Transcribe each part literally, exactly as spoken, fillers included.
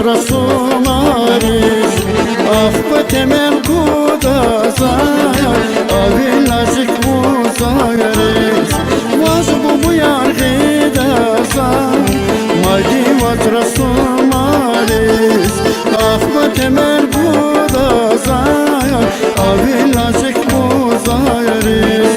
расумариз, ахпа темел гуда за, а ви назик вузариз. Ваз бубуяр гъида за, мадни ваз расумариз, ахпа темел гуда за, а ви назик вузариз.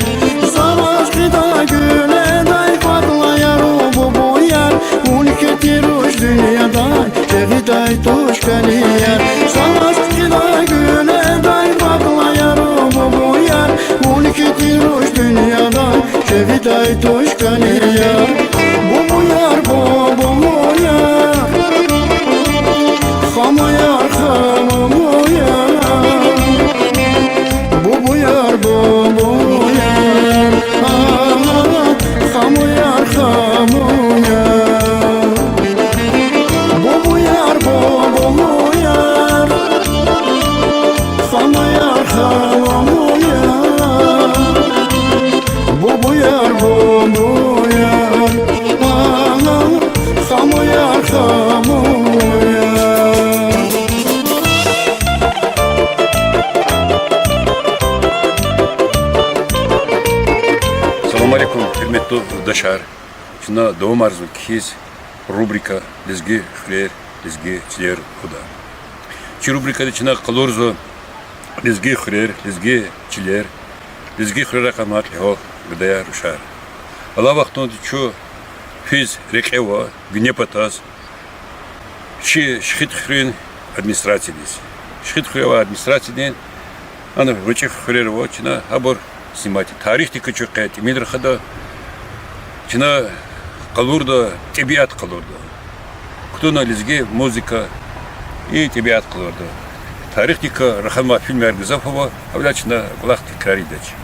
За ваз гъидай гуьледай, падлаяр бубуяр, вун хьи тир вуч дуьньядай, жегьидай туш кӀани яр. За ваз гъидай гуьледай, падлаяр бубуяр, вун хьи тир вуч дуьньядай, жегьидай туш кӀани яр. Бубуяр, бубуяр, хамуяр, хамуяр. Бубуяр, бубуяр, а, хамуяр, хамуяр. Бубуяр, бубуяр, хамуяр, хамуяр. Бубуяр, бубуяр, а, хамуяр, хамуяр. Салам алейкум, гьуьрметлу юлдашар. Чна давамарзава кхьиз рубрика Лезги хуьрер, лезги чилер лугьуда. Чи рубрикада чна къалурзава лезги хуьрер, лезги чилер, лезги хуьрерай къанни кьегьал гадаяр, рушар. Алай вахтунда чун физ рекье ава Гуьне патаз, чи Шихидхуьруьн администрациядиз. Шихидхуьруьн администрациядин, ана гъвечӀи хуьрер ава, чна гьабур снимать, тарихдикай чун къе тӀимил рахада, чна къалурда, тӀебиат къалурда. Кутуна лезги музыка, и тӀебиат къалурда. Тарихдикай раханвай фильмар гзаф ава, гьавиляй чна кӀвалах тикрар ийидач.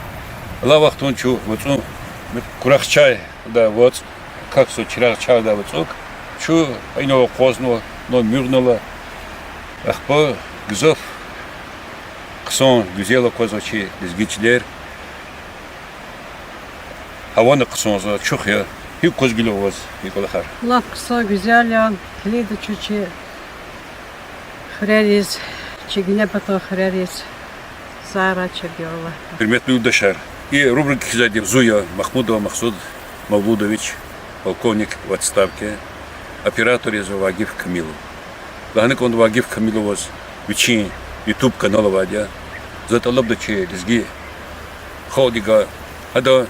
Алай вахтунда чун вацӀун Курахчай да вацӀ, Каксу Чирагъчай да вацӀук, чун инал акъвазнава, инал муьгънала, ахпа гзаф хъсан, гуьзел аквазва чи лезги чилер. Гьавани хъсан я, чухъ я. ГьикӀ акваз гила ваз и кӀвалахар? Лап хъсан, гуьзел я, килигда чун чи хуьрериз, чи Гуьне патан хуьрериз. Сагърай чеб, я Аллагь. Гьуьрметлу юлдашар, и рубрика кхьизвайди зун я, Махмудов Махсуд Мавлудович, полковник в отставке, оператор я за Вагиф Камилов. Лагьана кӀанда, Вагиф Камиловаз вичин YouTube канал авайди я. За тӀалабда чи лезги халкьдивай гьадан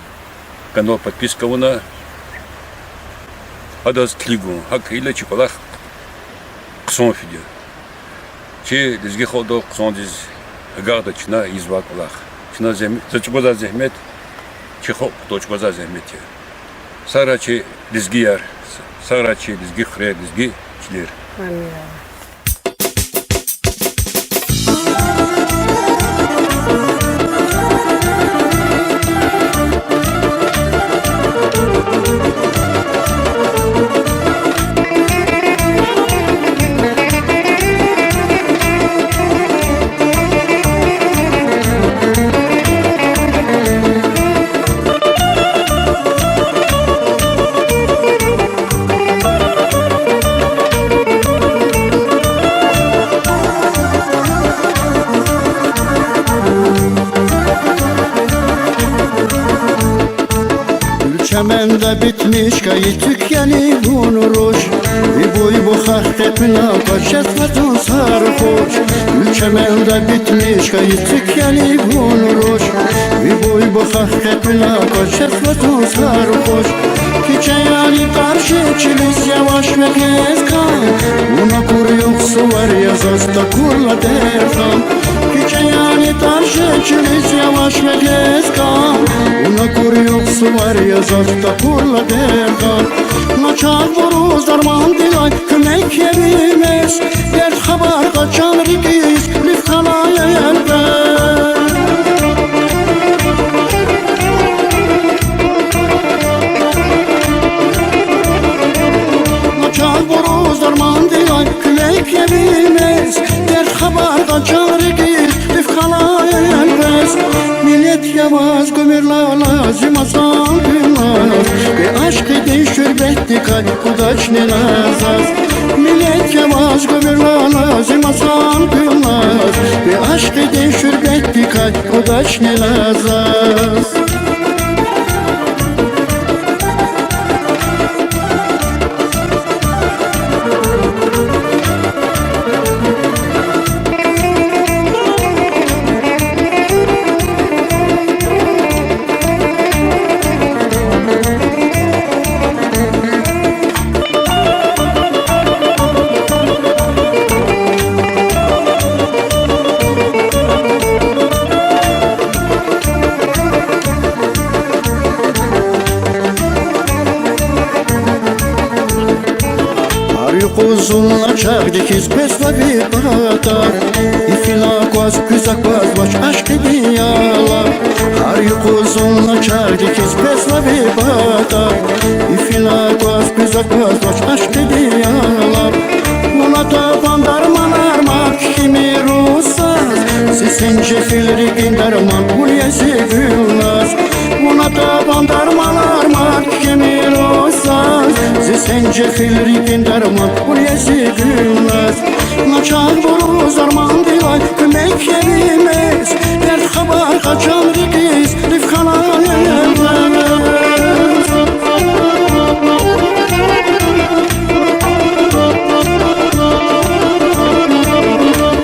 канал подписка авуна, гьадаз килигун. ГьакӀ хьайила чи кӀвалах хъсан фида. Чи лезги халкьдал хъсандиз агакьда чна ийизвай кӀвалах. Чна зегьм-, за чӀугвазвай зегьмет, чи халкь патал чӀугвазвай зегьмет я. Сагърай чи лезгияр, сагърай чи лезги хуьрер, лезги чилер. Амин. Гуьл чемендин битмиш хьайи цуьк яни вун руш, ви буй-бухах къекъуьна кваз жезва зун сархуш. Гуьл чемендин битмиш хьайи цуьк яни вун руш, ви буй-бухах къекъуьна кваз жезва зун сархуш. КичӀеяни тӀвар жен чилиз яваш вегьез кам, вун акур югъ сувар я заз такурла дерхан. КичӀеяни тӀвар жен чилиз яваш вегьез кам, вун акур югъ сувар я заз такурла дерхан. Начагъбуруз дармандилай куьмек герек, дерт хабар къачун рикӀиз лиф хьанай элбет. Начагъбуруз дармандилай куьмек герек, дерт хабар къачун рикӀиз лиф хьанай элбет. Минет я ваз гуьмир лазим, Гьасан Гуьлназ, ви ашкъидин шуьрбет Шуьрбетдикай кудачни ла заз, миллет я ваз гуьмир ла лазим асан гуьлназ, ви ашкъидин шуьрбетдикай кудачни ла заз. Гьар юкъуз зун начагъди хьиз къвезва ви патав, ифин акваз куьз аквазвач ашкъидин ялав. Гьар юкъуз зун начагъди хьиз къвезва ви патав, ифин акваз куьз аквазвач ашкъидин ялав. Вуна табан дарманар мад кхьимир русаз, зи зенжефил рикӀин дарман вун я зи гуьлназ. Вуна табан дарманар мад кхьимир русаз, зи зенжефил рикӀин дарман вун я зи гуьлназ. Начагъбуруз дармандилай куьмек хьевимес, дерт хабар къачун рикӀиз риф хьана элбес.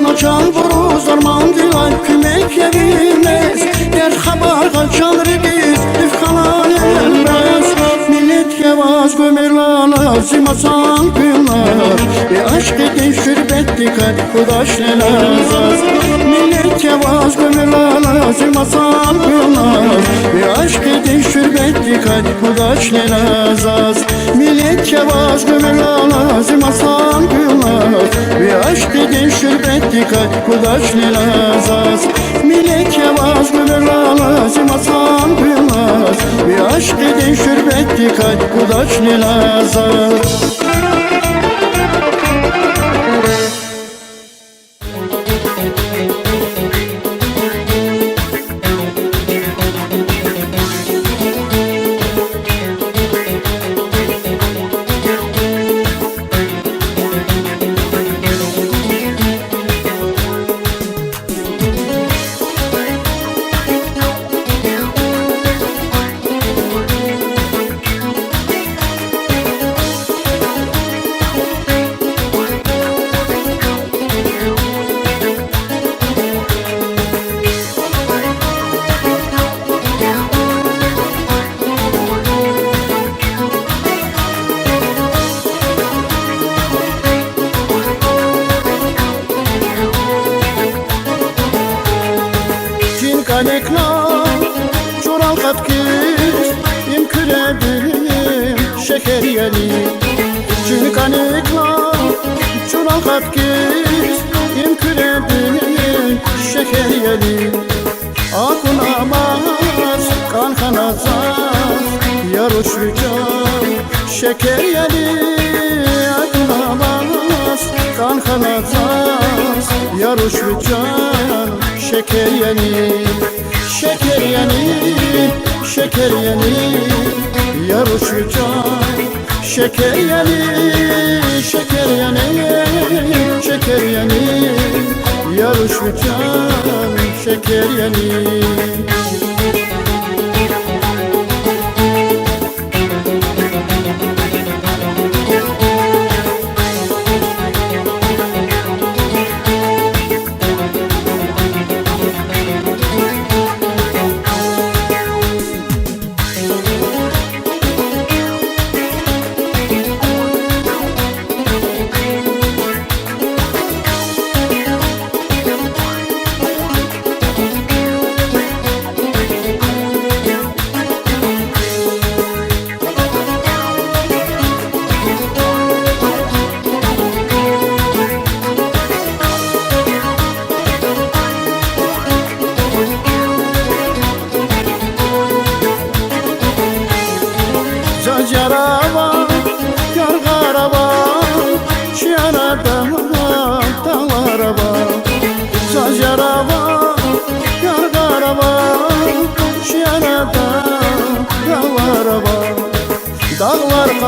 Начагъбуруз дармандилай куьмек хьевимес, дерт хабар къачун рикӀиз риф хьана элбес. Миллет я ваз гуьмир ла лазим асан гуьлназ, ви ашкъидин шуьрбетдикай кудачни ла заз. Миллет я ваз гуьмир ла лазим асан гуьлназ, ви ашкъидин шуьрбетдикай кудачни ла заз. Миллет я ваз гуьмир ла лазим асан гуьлназ, ви ашкъидин шуьрбетдикай кудачни ла заз. Миллет я ваз гуьмир ла лазим асан гуьлназ, ви ашкъидин шуьрбетдикай кудачни ла заз. Чин кӀаник лагь, чурал къаткиз, им Куьредин шегьер яни. Чин кӀаник лагь, чурал къаткиз, им Куьредин шегьер яни. Акунмаз кӀан хьана заз, я руш ви чан, шекер яни. Акунмаз кӀан хьана заз, я руш ви чан, шекер яни. Шекер яни, шекер яни, я руш ви чан. Шекер яни, шекер яни, шекер яни, я руш ви чан, шекер яни.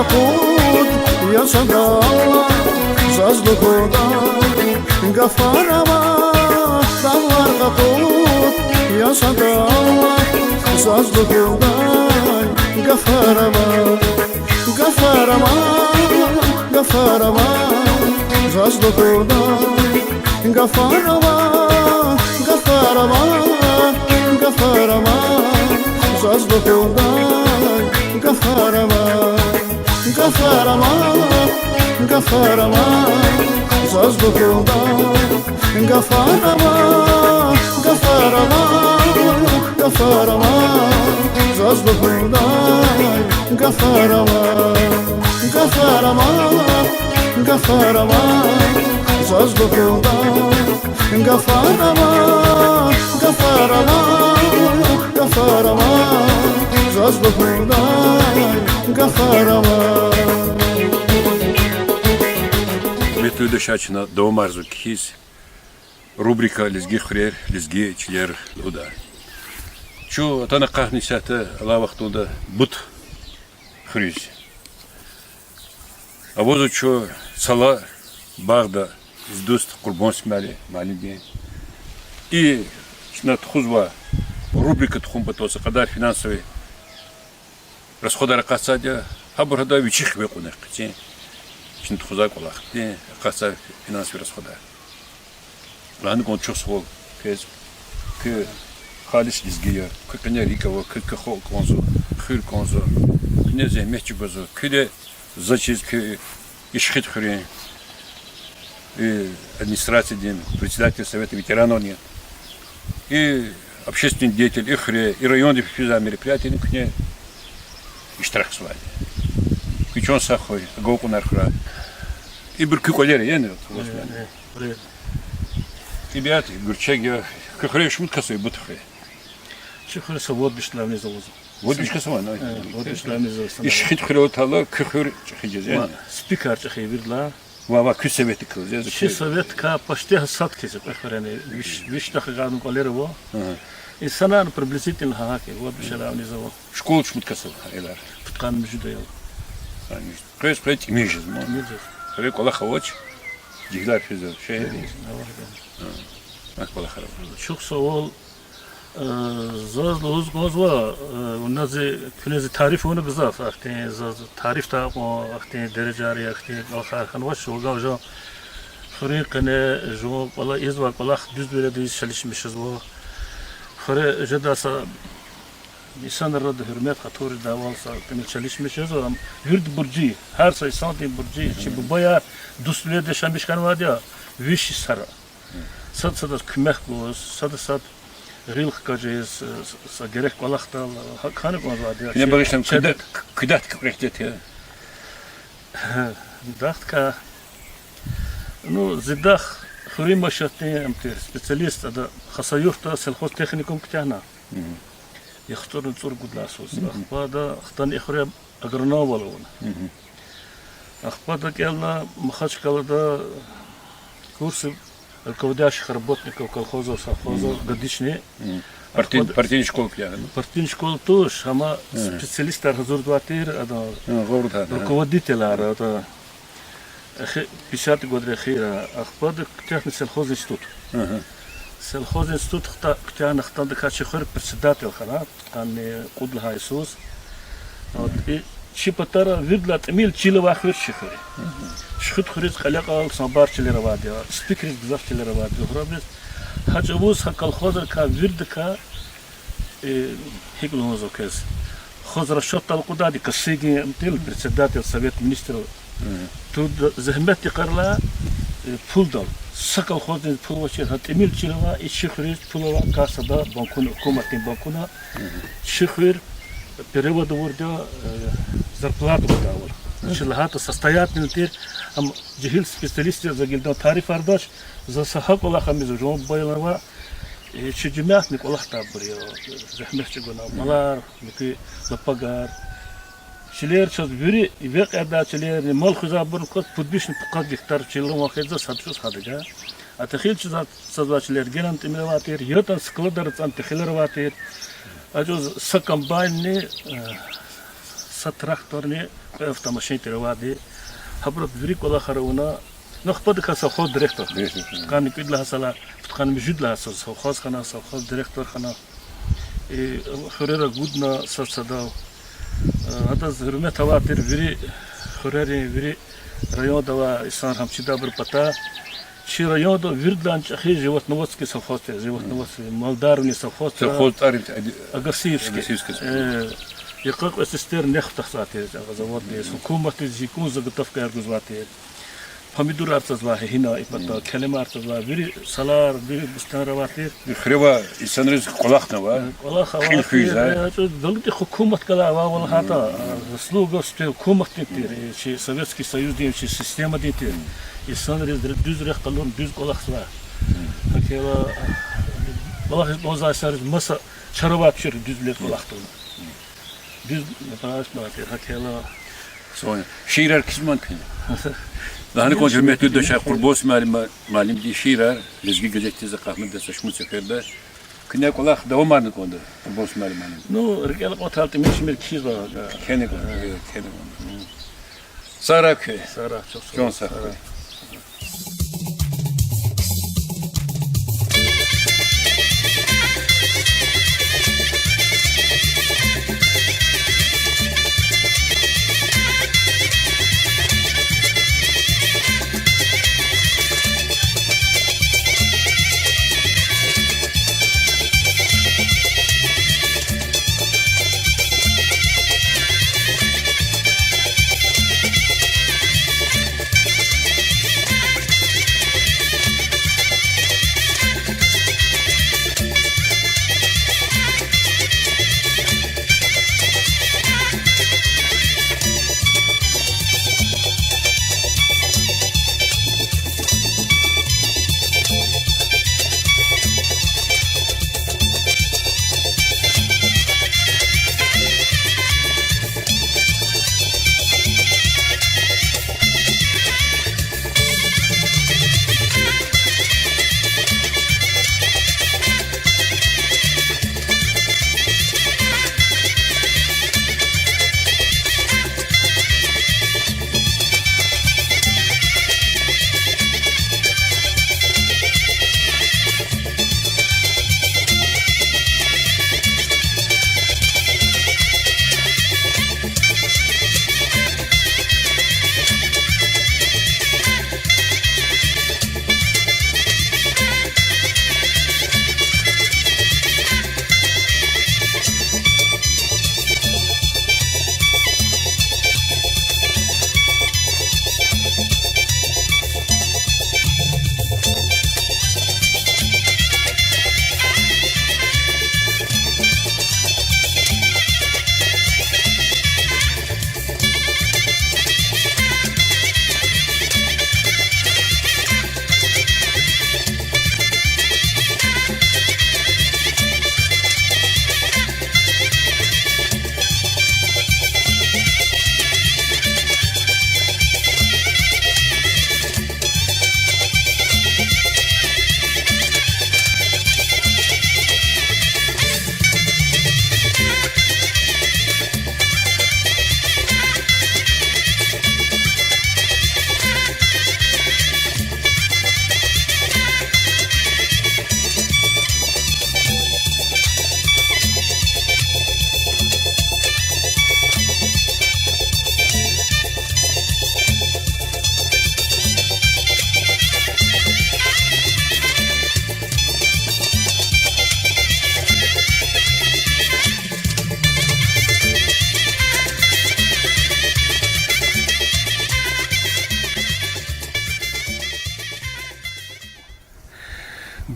Къакъуд я сад Аллагь, заз лугьудай гафар ава, дагълар къакъуд я сад Аллагь, заз лугьудай гафар ава, гафар ава, гафар ава, заз лугьудай гафар ава, гафар ава, гафар ава, заз лугьудай гафар ава. Гафар ава, гафар ава, заз лугьудай гафар ава, гафар ава, гафар ава, заз лугьудай гафар ава. Гафар ава, гафар ава, заз лугьудай гафар ава, гафар ава, гафар ава, заз лугьудай гафар ава. Гьуьрметлу юлдашар, чна давамарзава кхьиз рубрика Лезги хуьрер, лезги чилер лугьудай. Чун атана акъатна исятда алай вахтунда Бут хуьруьз. Авазва чун Цала багъда зи дуст Къурбан Смяли муаллимдин. И чна тухузвай рубрика тухун патал са кьадар финансовый расходар акъатзавайди я, гьабур гьада вичи хиве кьуна хъичин. Чна тухузвай кӀвалахдин акъатзавай финансовый расходар. Лагьана кӀанда чухсагъул квез, куьн халис лезги я, куь къене рикӀ ава, куь, куь халкь кӀанзава, хуьр кӀанзава, куьне зегьмет чӀугвазва, куьне, заз чиз, куьн Ишхид хуьруьн администрациядин председатель Совета ветеранов я, и общественный деятель, и хуьре, и районда физвай мероприятиени куьне иштиракзавайди. Куьн чан сагъ хьуй, агалкьунар хьурай. Ибур куь кӀвалер я, яни? ТӀебиат гуьрчег я. Куь хуьре шумуд кас ава, Бут хуьре? Чи хуьре са вад вишни лагьай виниз авазва. Вад виш кас авани? Вад виш лагьай виниз авазва. Ишхид хуьре аватайла куь хуьр чӀехи жез, яни? Спикер чӀехи виридалай. Ва, ва, куь советдик квез, я? Чи советдикай почти гьа сад кас я кьве хуьрени, виш, виш дахъ агакьна кӀвалер ава. Инсанар приблизительно гьа гьакӀ я, вад виш лагьай виниз ава. Школа чумуд кас ава, аялар? Пудкъанни муьжуьд аял. Къвез къвез тӀимил жезма? ТӀимил жез. Хуьре кӀвалах авач, жегьилар физва шегьердиз. Ава, ава. Чухсагъул. Заз лугьуз кӀанзава, вуна зи, куьне зи тариф авуна гзаф, ахьтин заз тарифдай кьван, ахьтин дережаяр, ахьтин кӀвалахар хьанвач, вавай жан хуьруьн къене, жуван кӀвалах ийизвай кӀвалах дуьзвиледиз чалишмиш жезва. Хуьре жедай са инсанрин арада гьуьрмет, хатур жедайвал са тӀимил чалишмиш жезва, ам вирида буржи, гьар са инсандин буржи, чи бубаяр дуствиледиз яшамиш хьанвайди я, виш йисара. Сад садаз куьмек гуз, сада сад гъил хкажиз, са герек кӀвалахдал, гьакӀ хьана кӀанзавайди я. Куьне багъишна куьдат, куьдат куьрехтет я. Дахтка. Ну, зи дах хуьруьн машатдин ам тир, специалист, ада Хасавюртда сельхозтехникум куьтягьна. ЯхцӀурни цӀуругуд лагьай йисуз. Ахпа ада хтана и хуьре агрономвал авуна. Ахпа ада кӀелна Махачкъалада курсы руководящих работников колхозов, совхозов, годичный. Партийный, партийный школа куьтягьна. Партийный школа туш, амма специалистар гьазурзавай тир, ада руководителар, ада пятидесятый годрин эхирра. Ахпа ада куьтягьна сельхоз институт. Сельхоз институт хта-, куьтягьна, хтана адакай чи хуьр председатель хьана, къанни кьуд лагьай йисуз. Вот, и чи патара виридалай тӀимил чил авай хуьр чи хуьр я. Ишхид хуьруьз кьиле кьван самбар чилер авайди я, Спикриз гзаф чилер авайди я, Зугьрабриз. Гьа чӀавуз гьа колхозрикай виридакай гьикӀ лугьузва квез, хозрасчётдал акъудайди Косыгин, ам тир председатель Совет министров. Туд зегьмет йикъарла, пулдал, са колхоздиз пул авачир, гьа тӀимил чил авай, и чи хуьруьз пул авай кассада банкуна, гьукуматдин банкуна, чи хуьр перевод авурди я, зарплата гудайвал. Чи лагьайтӀа состоятельный тир, ам жегьил специалистдиз за гилдан тарифардач, за са гьа кӀвалах ам ийизва, жуван бубайрилай ава, чи жемятни кӀвалахдайбур я, зегьмет чӀугуна, малар, муькуь лапагар. Чилер чаз вири векьердай чилерни, мал хуьзвайбурни кваз пуд вишни пудкъад гектар чилин ван хьайила, сад чӀавуз гьадагай. А техил чизвай, чизвай чилер генани тӀимил авай тир, ятӀани складар ацӀун техилар авай тир. А чӀавуз са комбайнни, э, Са тракторни кьве автомашин тир авайди. Гьабуру вири кӀвалахар авуна, ну, ахпа дакай совхоз директор. Директор. Пудкъанни кӀуьд лагьай йисалай, пудкъанни муьжуьд лагьай йисалай совхоз хьана, совхоз директор хьана. И хуьрера гудна сад-садав. Э, гьадаз гьуьрмет авай тир вири хуьрерин, вири районда авай инсанрин, гьам чидайбурун патай. Чи районда виридалай чӀехи животноводский совхоз тир, животноводский, малдарни совхоз тир. Совхоз тӀвар Агасиевский. Агасиевский совхоз. Э, йикъа кьве цистерн нефть тахзавай тир, агъа заводдиз, гьукуматдиз жикун заготовкаяр гузвай тир. Помидорар цазвай гьина и пата, келемар цазвай, вири салар, вири бустанар авай тир. И хуьре авай инсанриз кӀвалахни авай. КӀвалах авай тир, э, чӀуз далудихъ гьукумат галай авайвал гьатта, э, заслуга сифте гьукуматдин тир, э, чи Советский Союздин чи системадин тир. Инсанриз дуьз рехъ къалурна, дуьз кӀвалахзавай. ГьакӀ хьайила, э, кӀвалахиз кӀанзавай инсанриз маса чара авай чир дуьз вилериз кӀвалах тавуна. Дуьз, гьакӀ хьайила. Шиирар кхьиз ман куьне. Лагьана кӀанда, гьуьрметлу юлдашар, Къурбос муаллим, муаллимдин шиирар Лезги газетдиз акъатнавайди са шумуд сеферда. Куьне кӀвалах давамарна кӀанда, Къурбос муаллим. Ну, рикӀел кьатайла тӀимил-шимил кхьизва. Кхьена кӀанда, э, кхьена кӀанда. Сагърай куьн. Сагърай, чухсагъул. Чан сагъ хьуй.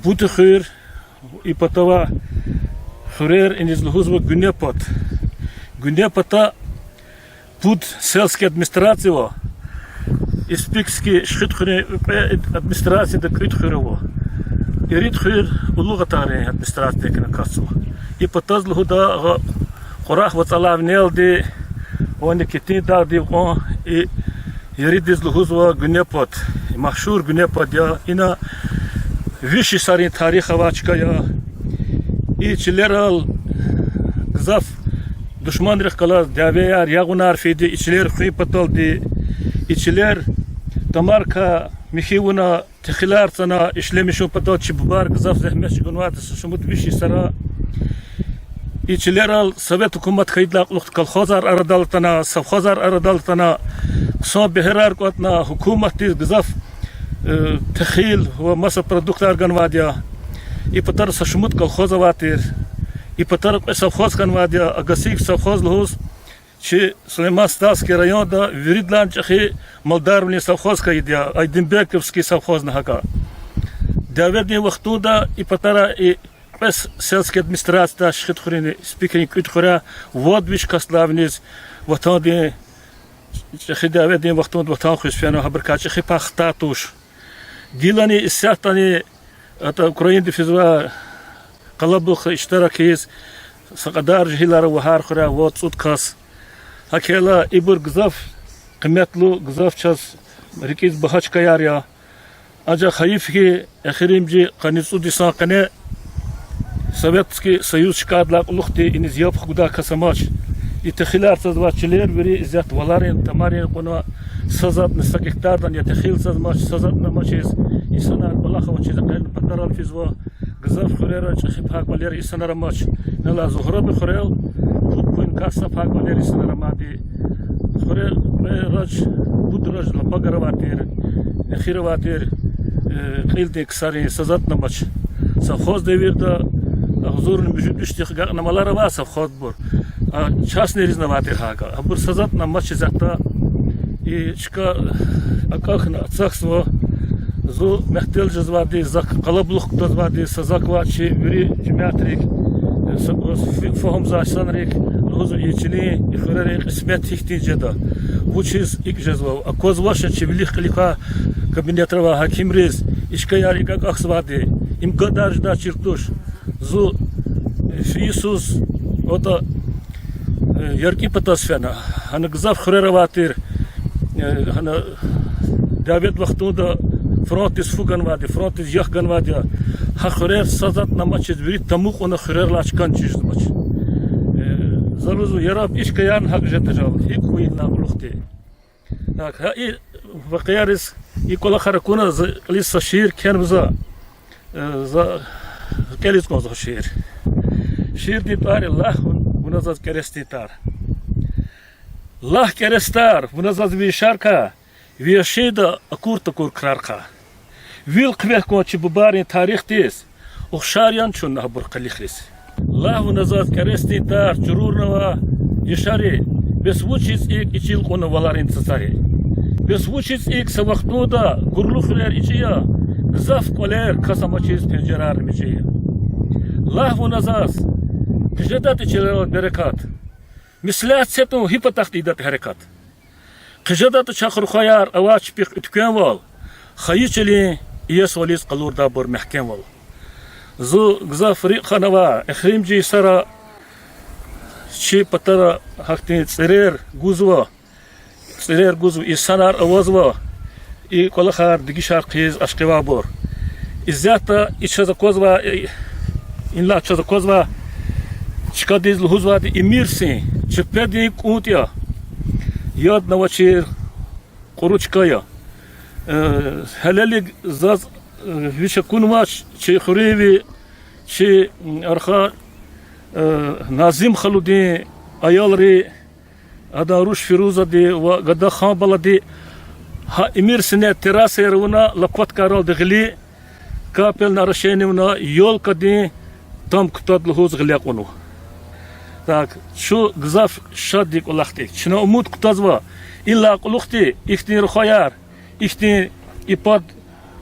Бутуьхуьр, и патавай хуьрер, иниз лугьузва Гуьне пад. Гуьне пата пуд сельский администрация ава, Испикский, Шихидхуьруьн кьве администрацияда кӀуьд хуьр ава. Ирид хуьр Улугъатайрин администрациядикай кацва. И патаз лугьуда агъа Кьурагь вацӀалай винелди, ванни Кетин дагъдив кьван и еридиз лугьузва Гуьне пад. И машгьур Гуьне пад я, ина виш йисарин тарих авай чка я. И чилерал гзаф душманрихъ галаз дявеяр, ягъунар фейиди, и чилер хуьн паталди, и чилер тамарикай михьи авуна, техилар цана ишлемишун патал чи бубайри гзаф зегьмет чӀугунвайди са шумуд виш йисара. И чилерал совет гьукумат хьайидалай кьулухъ колхозар арадал атана, совхозар арадал атана, хъсан бегьерар кӀватӀна, гьукуматдиз гзаф, э, техил ва маса продуктар ганвайди я. И патара са шумуд колхоз авай тир. И патара кьве совхоз хьанвайди я, Агасиев совхоз лугьуз, чи Сулейман-Стальский районда виридалай чӀехи малдарвилин совхоз хьайиди я, Айдинбековский совхозни гьакӀа. Дяведин вахтунда и патара и кьве сельский администрациядай Шихидхуьруьнни Спикерин кӀуьд хуьряй вад виш касдилай виниз ватандин, чӀехи дяведин вахтунда ватан хуьз фена, гьабурукай чӀехи пай хтай туш. Гилани исятдани атӀа Украинада физвай къалабулух иштирак ийиз са кьадар жегьилар ава, гьар хуьряй вад-цӀуд кас. ГьакӀ хьайила ибур гзаф къиметлу, гзаф чаз рикӀиз багьа чкаяр я. Анжах гьайиф хьи, эхиримжи къанни цӀуд йисан къене Советский Союз шкайдалай кьулухъди иниз яб хгудай кас амач. И техилар цазвай чилер вири исятда валарин, тамарин кьуна, са затӀни са гектардан я техил цазмач, са затӀни амачиз, инсанар кӀвалах авачиз экъечӀна патарал физва, гзаф хуьрера чӀехи пай кӀвалера инсанар амач. Инал Зугьраби хуьрел пуд-къуьн кас са пай кӀвалера инсанар амайди. Хуьре кьве рач, пуд рач лапагар авай тир, эхир авай тир, э, кьилдин ксарин са затӀни амач. Совхоз девирда агъзурни муьжуьд вишдихъ агакьна малар авай совхозбур. А частныйризни авай тир гьакӀа. Абур са затӀни амачиз ятӀа, и чка акӀахьна ацахьзава. Зун мягьтел жезвайди, зак къалабулух кутазвайди са зак ваъ, чи вири жемятрик, э, са, фи-, фагьумзавай инсанрик лугьузва, и чилин, и хуьрерин кьисмет гьихьтин жеда, вучиз икӀ жезва. Аквазвач чи вилик-кьилик квай кабинетра авай гьакимриз и чкаяр икӀ акӀахьзавайди, им гадар жедай чир туш. Зун, э, фейи йисуз, атӀа, э, ЯркӀи патаз фена. Гьана гзаф хуьрер авай тир, э, гьана дяведин вахтунда фронтдиз фу ганвайди, фронтдиз як ганвайди я. Гьа хуьрер са затӀни амачиз вири тамукьуна хуьрерилай чкани чир жезмач. Э, за лугьузва, яраб и чкаярни гьакӀ жеда жал, гьикӀ хьуй инлай кьулухъди. Так, гьа и вакъиайриз, и кӀвалахар акуна, за кьилиз са шиир кхьенва за, э, за кӀелиз кӀанзава шиир. Шиирдин тӀвар я: Лагь вуна заз, кӀерестин тар. Лагь, кӀерестар, вуна заз ви яшарикай, ви яшинда акур-такур крарикай. Вил хъвер кван чи бубайрин тарихдиз, ухшар яни чун абур къилихриз. Лагь вуна заз, кӀерестин тар, чурурнава яшари, бес вучиз икӀ и чил кьуна валарин цацари? Бес вучиз икӀ са вахтунда гурлу хуьрер ичӀи я, гзаф кӀвалер кас амачиз пенжерар мичӀи я? Лагь вуна заз, хъжедатӀа чилерал берекат, меслят це тун гьи патахъди ийидатӀа гьерекат. ХъжедатӀа чахъ, рухваяр, авай чпихъ уьтквенвал, хайи чилин иесивализ къалурдайбур мягькемвал. Зун гзаф рикӀ ханава, эхиримжи йисара чи патара гьахьтин цӀерер гузва, цӀерер гузва, инсанар авазва, и кӀвалахар, дегишар хъийиз ашкъивайбур. Исятда и чаз аквазвай, и, инлай чаз аквазвай чкадиз лугьузвайди Имирсин, Чепедин кӀунтӀ я. Яд авачир кьуру чка я. Э, гьелелиг заз, э, вич акунвач чи хуьруьнви, чи, м, арха, э, Назим халудин аялри, адан руш Фирузади ва гада Ханбалади гьа Имирсине террасаяр авуна, лопаткайралди гъили, капельное орошение авуна, ёлкадин там кутад лугьуз гъиле кьунва. Так, чун гзаф шад я и кӀвалахдик. Чна умуд кутазва, инлай кьулухъди ихьтин рухваяр, ихьтин и пад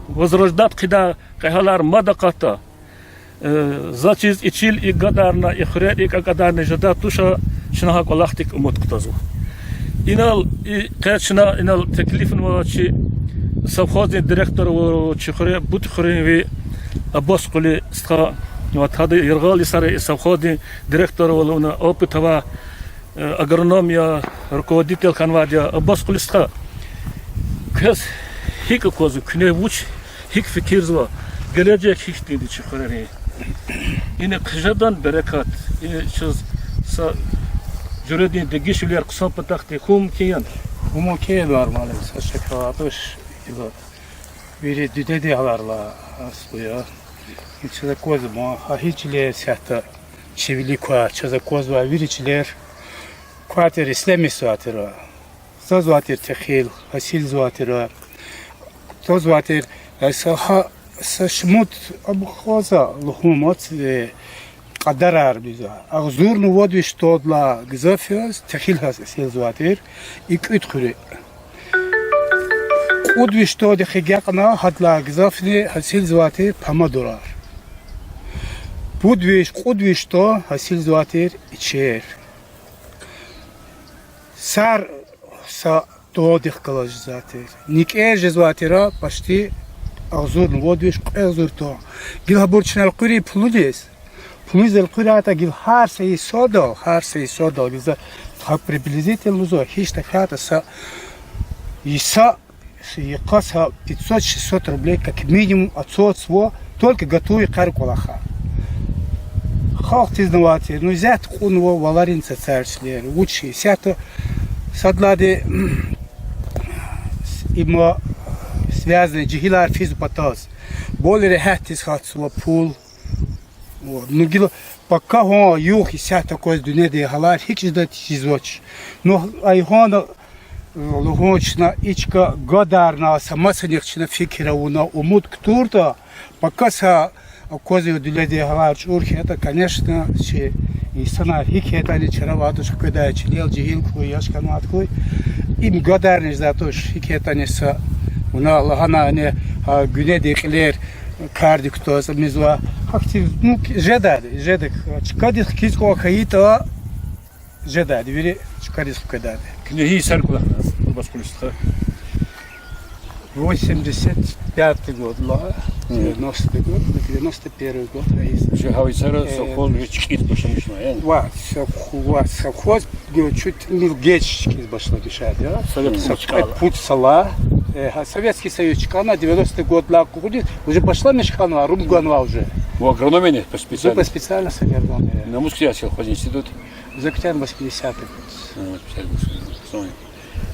возрождать хъийидай кьегьалар мад акъатда. Э, заз чиз и чил икӀ гадарна, и хуьрер икӀ акӀадарна жедай туш, чна гьа кӀвалахдик умуд кутазва. Инал и къе чна инал теклифнава чи совхоздин директор ава, чи хуьре, Бутхуьруьнви Абаскъуьли стха, ва тада яргъал йисара и совхоздин директор ава, вуна опыт авай, э, агроном я, руководитель хьанвайди я. Абаскъуьли стха, квез гьикӀ аквазва, куьне вуч, гьикӀ фикирзава, гележег гьихьтинди чи хуьрерин? Ина хъжедан берекат, ина чаз са Жуьредин дегишвилер хъсан патахъди хьун мумкин яни? Хьун мумкин я, нормально, са шек авайди туш, ила вири дуьнедин гьаларилай аслу я. Чаз аквазма, гьа гьи чилер исятда чи вилик квай, чаз аквазвай вири чилер квай тир, ишлемишзавай тир. Цазвай тир техил, гьасилзавай тир. Цазвай тир, э, са гьа, са шумуд абхаза лугьумац, э, кьадарар бизвай. Агъзурни вад виш тодилай гзаф яз техил гьасилзавай тир, и кӀуьд хуьруьн. Кьуд виш тодихъ агакьна, гьадалай гзафни гьасилзавай тир помидорар. Пуд виш, кьуд виш то гьасилзавай тир ичер. Сар са тодихъ галаз жезвай тир. НикӀер жезвай тир почти агъзурни вад виш, кьве агъзур то. Гила гьабур чна элкъуьрин пулуниз, пулуниз элкъуьрайтӀа, гила гьар са йисадал, гьар са йисадал, гила за гьа приблизительно лугьузва, гьич тахьайтӀа са йиса, йикъа са пятьсот-шестьсот рублей как минимум ацазва только готовый къари кӀвалахар. Халкьдиз авай тир, ну, исятда кьунва валарин цацар чилер, вуч исятда садлагьана им связанный жегьилар физва патаз. Более регьятдиз гьатзава пул. Вот. Ну, гила пака гьа югъ исятда акваз дуьнедин гьалар гьич жедай чизвач. Ну, айгьана лугьун чна, и чка гадарна, са масанихъ чна фикир авуна, умуд кутуртӀа, пака са аквазва дуьнедин гьалар чӀур хьайитӀа, конечно, чи инсанар гьикӀ хьайитӀани чара авайди туш, хкведай чилел жегьил хьуй, яш хьанвайди хьуй. Им гадарна жедай туш, гьикӀ хьайитӀани са, вуна лагьанай, гьа гуьнедин кьилер кардик кутаз мизвай. Гьахьтин, ну, жедайди, жеда, чкадиз хкиз кӀан хьайитӀа, жедайди, вири чкадиз хкведайди. Куьне гьи йисар кӀвалахна, Кубас кули стха? Восемьдесят пятый годла, девяностый год, девяносто первый год, а если Чи гьа йисара Э, совхоз уже чкӀиз башламишна, яни? Ва, совх-, ва, совхоз, э, чуть не геч чкӀиз башламишайди я. Советский Со-, чкӀала. Пуд сала, э, гьа, Советский Союз чкӀана, девяностый годла кьуди, уже башламиш хьанва, рум ганва уже. Вы агроном яни по По специальности? Специальности агроном, э. На мус куьтягь сельхозинститут? Закутян восьмидесятый год. А, пятьдесят восьмой год.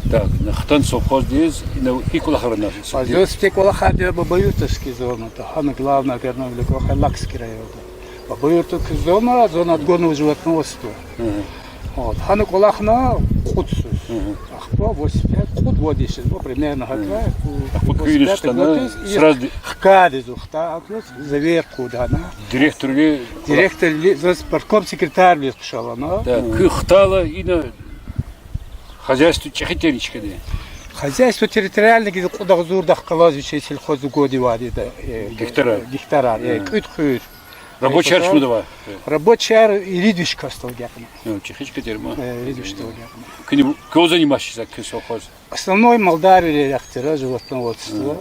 Так, на хтан совхоздиз, ина гьи кӀвалахар авуна? Ва, заз сифте кӀвалахар авуна Бабаюртовский зонада, гьана главный агроном вилик кӀвалахар Лакский районда. Бабаюртовский зона, зона отгонного животноводства. Ага. Вот, гьана кӀвалахна кьуд йис. Ага. Ахпа восемьдесят пять, кьуд-вад йис, ну, примерно гьакӀ, Ага. Ахпа куьн восемьдесят пятый год хтана, из, сразу хкади зун хтана, акваз завер куда гьана. Директорвиле? Директорвиле, заз партком секретарвилиз хъвашалана. Так, куьн хтайла ина хозяйство чӀехи тир и чкада? Хозяйство территориальный гила кьуд агъзурдахъ галаз вичин сельхозугодивайди я, э, Гектарар? Гектарар, э, Ага. Кьуьд хуьр. Рабочияр чумуд ава? Рабочияр ирид виш касдал агакьна. Ну, чӀехи чка тир ма. Э, ирид виш касдал агакьна. Куьн квез заниматься жезва, куь совхоз? Основной малдарвилер яхътира, животноводство.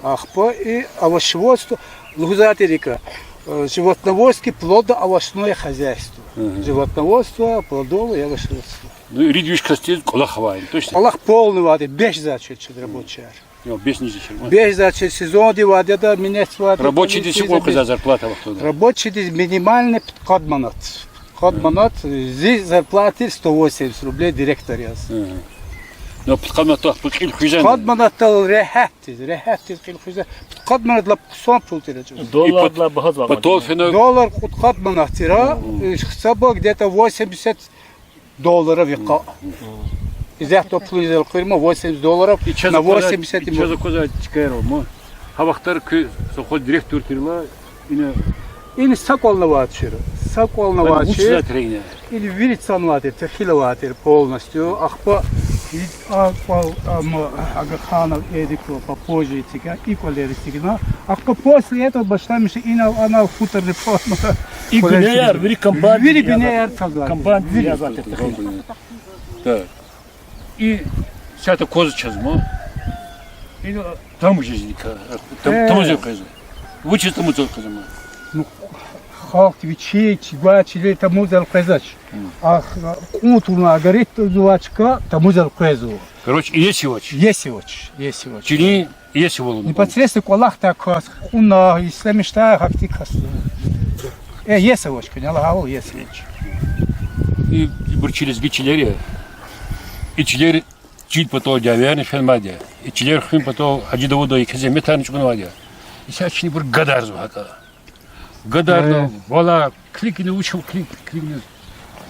Ага. Ахпа и овощеводство, лугьузвай тир икӀ, э, животноводский плодоовощное хозяйство. Ага. Животноводство, плодовое и овощеводство. Ну, ирид виш касдиз кӀвалах авай, точно? КӀвалах полный авайди, бес жезвай чаз рабочияр. Ё, бес жезвай чаз ма? Бес жезвай чаз, сезондивайди ятӀа, минетдивайди ятӀа. Рабочийдиз чиз чукӀур къвезвай, зарплата вахтунда? Рабочийдиз минимальный пудкъад манат. Пудкъад манат, зи зарплата сто восемьдесят рублей директор яз. Ага. Ну, пудкъад манатдал кьил хуьзвани? Пудкъад манатдал регьятдиз, регьятдиз кьил хуьзва. Пудкъад манатдал хъсан пул тир чӀавуз. Доллардал багьа зва. По-, потолфена? Доллар кьудкъад манат тир, э, хцаба где-то восемьдесят долларов йикъа. Исятда пул язал кьирма восемьдесят долларов на восемьдесят. И чаз аквазвай, и чаз аквазвай чкаяр ма. Гьа вахтара куьн совхоз директор тирла, ина, ина са кӀвални авачир. Са кӀвални авачир. Ина вири цанвай тир, техил авай тир полностью. Ахпа и, а, кӀвал, а, ма, Агаханов Эдик попозже эцигна, и кӀвалер эцигна. Ахпа после этого башламишна инал-анал футурни патна. И гунеяр, вири комбайн, вири гунеяр чаз авай тир. Комбайн вири язавай тир техил. Так. И сятда кваз чаз ма. И тамуз жез икӀ, там-, Э. Тамуз къвезва. Вучиз тамуз къвезва ма? Ну, халкь вичи, чизвай чилел тамуз къвезвач. М. Ахпа кьун тавуна агар итзавачка, тамуз къвезва. Короче, иеси авач. Иеси авач, иеси авач. Чилин иеси авай лугьун. Непосредственно кӀвалахдай кас, кьуна, ишлемишдай гьахьтин кас. Э, иеси авач, куьне лагьайвал, иеси авач. И, ибур чи лезги чилер я. И чилер чил патал дявеярни фенвайди я. И чилер хуьн патал Гьажи Давуда еке зегьметарни чӀугунвайди я. Исятда чна ибур гадарзава гьакӀа. Гадарна, валай, килигна, вучиз килиг, килигна.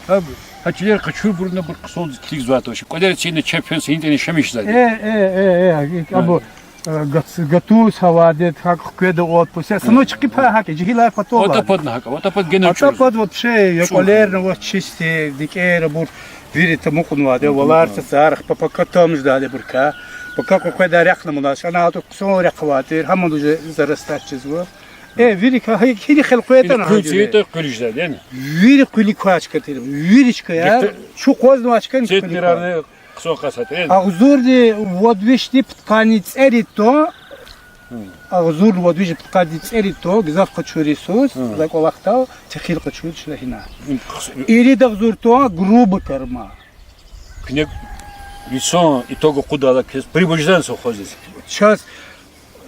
Гьа, гьа чилер къачурбурни абур хъсандиз килигзавай туш. КӀвалера цина чеб фена са гьинтӀани яшамиш жезвайди. Э, э, э, э, абу, э, гатуз гьавадиз, гьакӀ хкведа отпуск. Са ну чкипа гьакӀ, жегьилар патал. АтӀа падни гьакӀ, атӀа пад гена чӀур. АтӀа пад вообще, я кӀвалерни авач чисти, дикӀер абур вири тамукьнавайди, валар цацар, ахпа пака там жедайди абурукай. Пака къекъведай рехъ мунач, ана атӀа хъсан рехъ авай тир, гьаман уже зарастать жезва. Э, вири ка-, гьи-, гьини хел къвейтӀани гьа жуьре. Къуьл жезвайди, яни? Вири къуьлуь квай чка тир, вири чка я, чу акъвазнавай чкани къуьлуь квай. Центнерарни хъсан къасат, яни? Агъзурни вад вишни пудкъанни цӀерид тонн, агъзурни вад вишни пудкъанни цӀерид тонн гзаф къачур йисуз, за кӀвалахдал техил къачур чна гьина. Ирид агъзур тонн грубый корма. Куьне инсан итог акъудайла квез прибыль жезвани совхоздиз? Чаз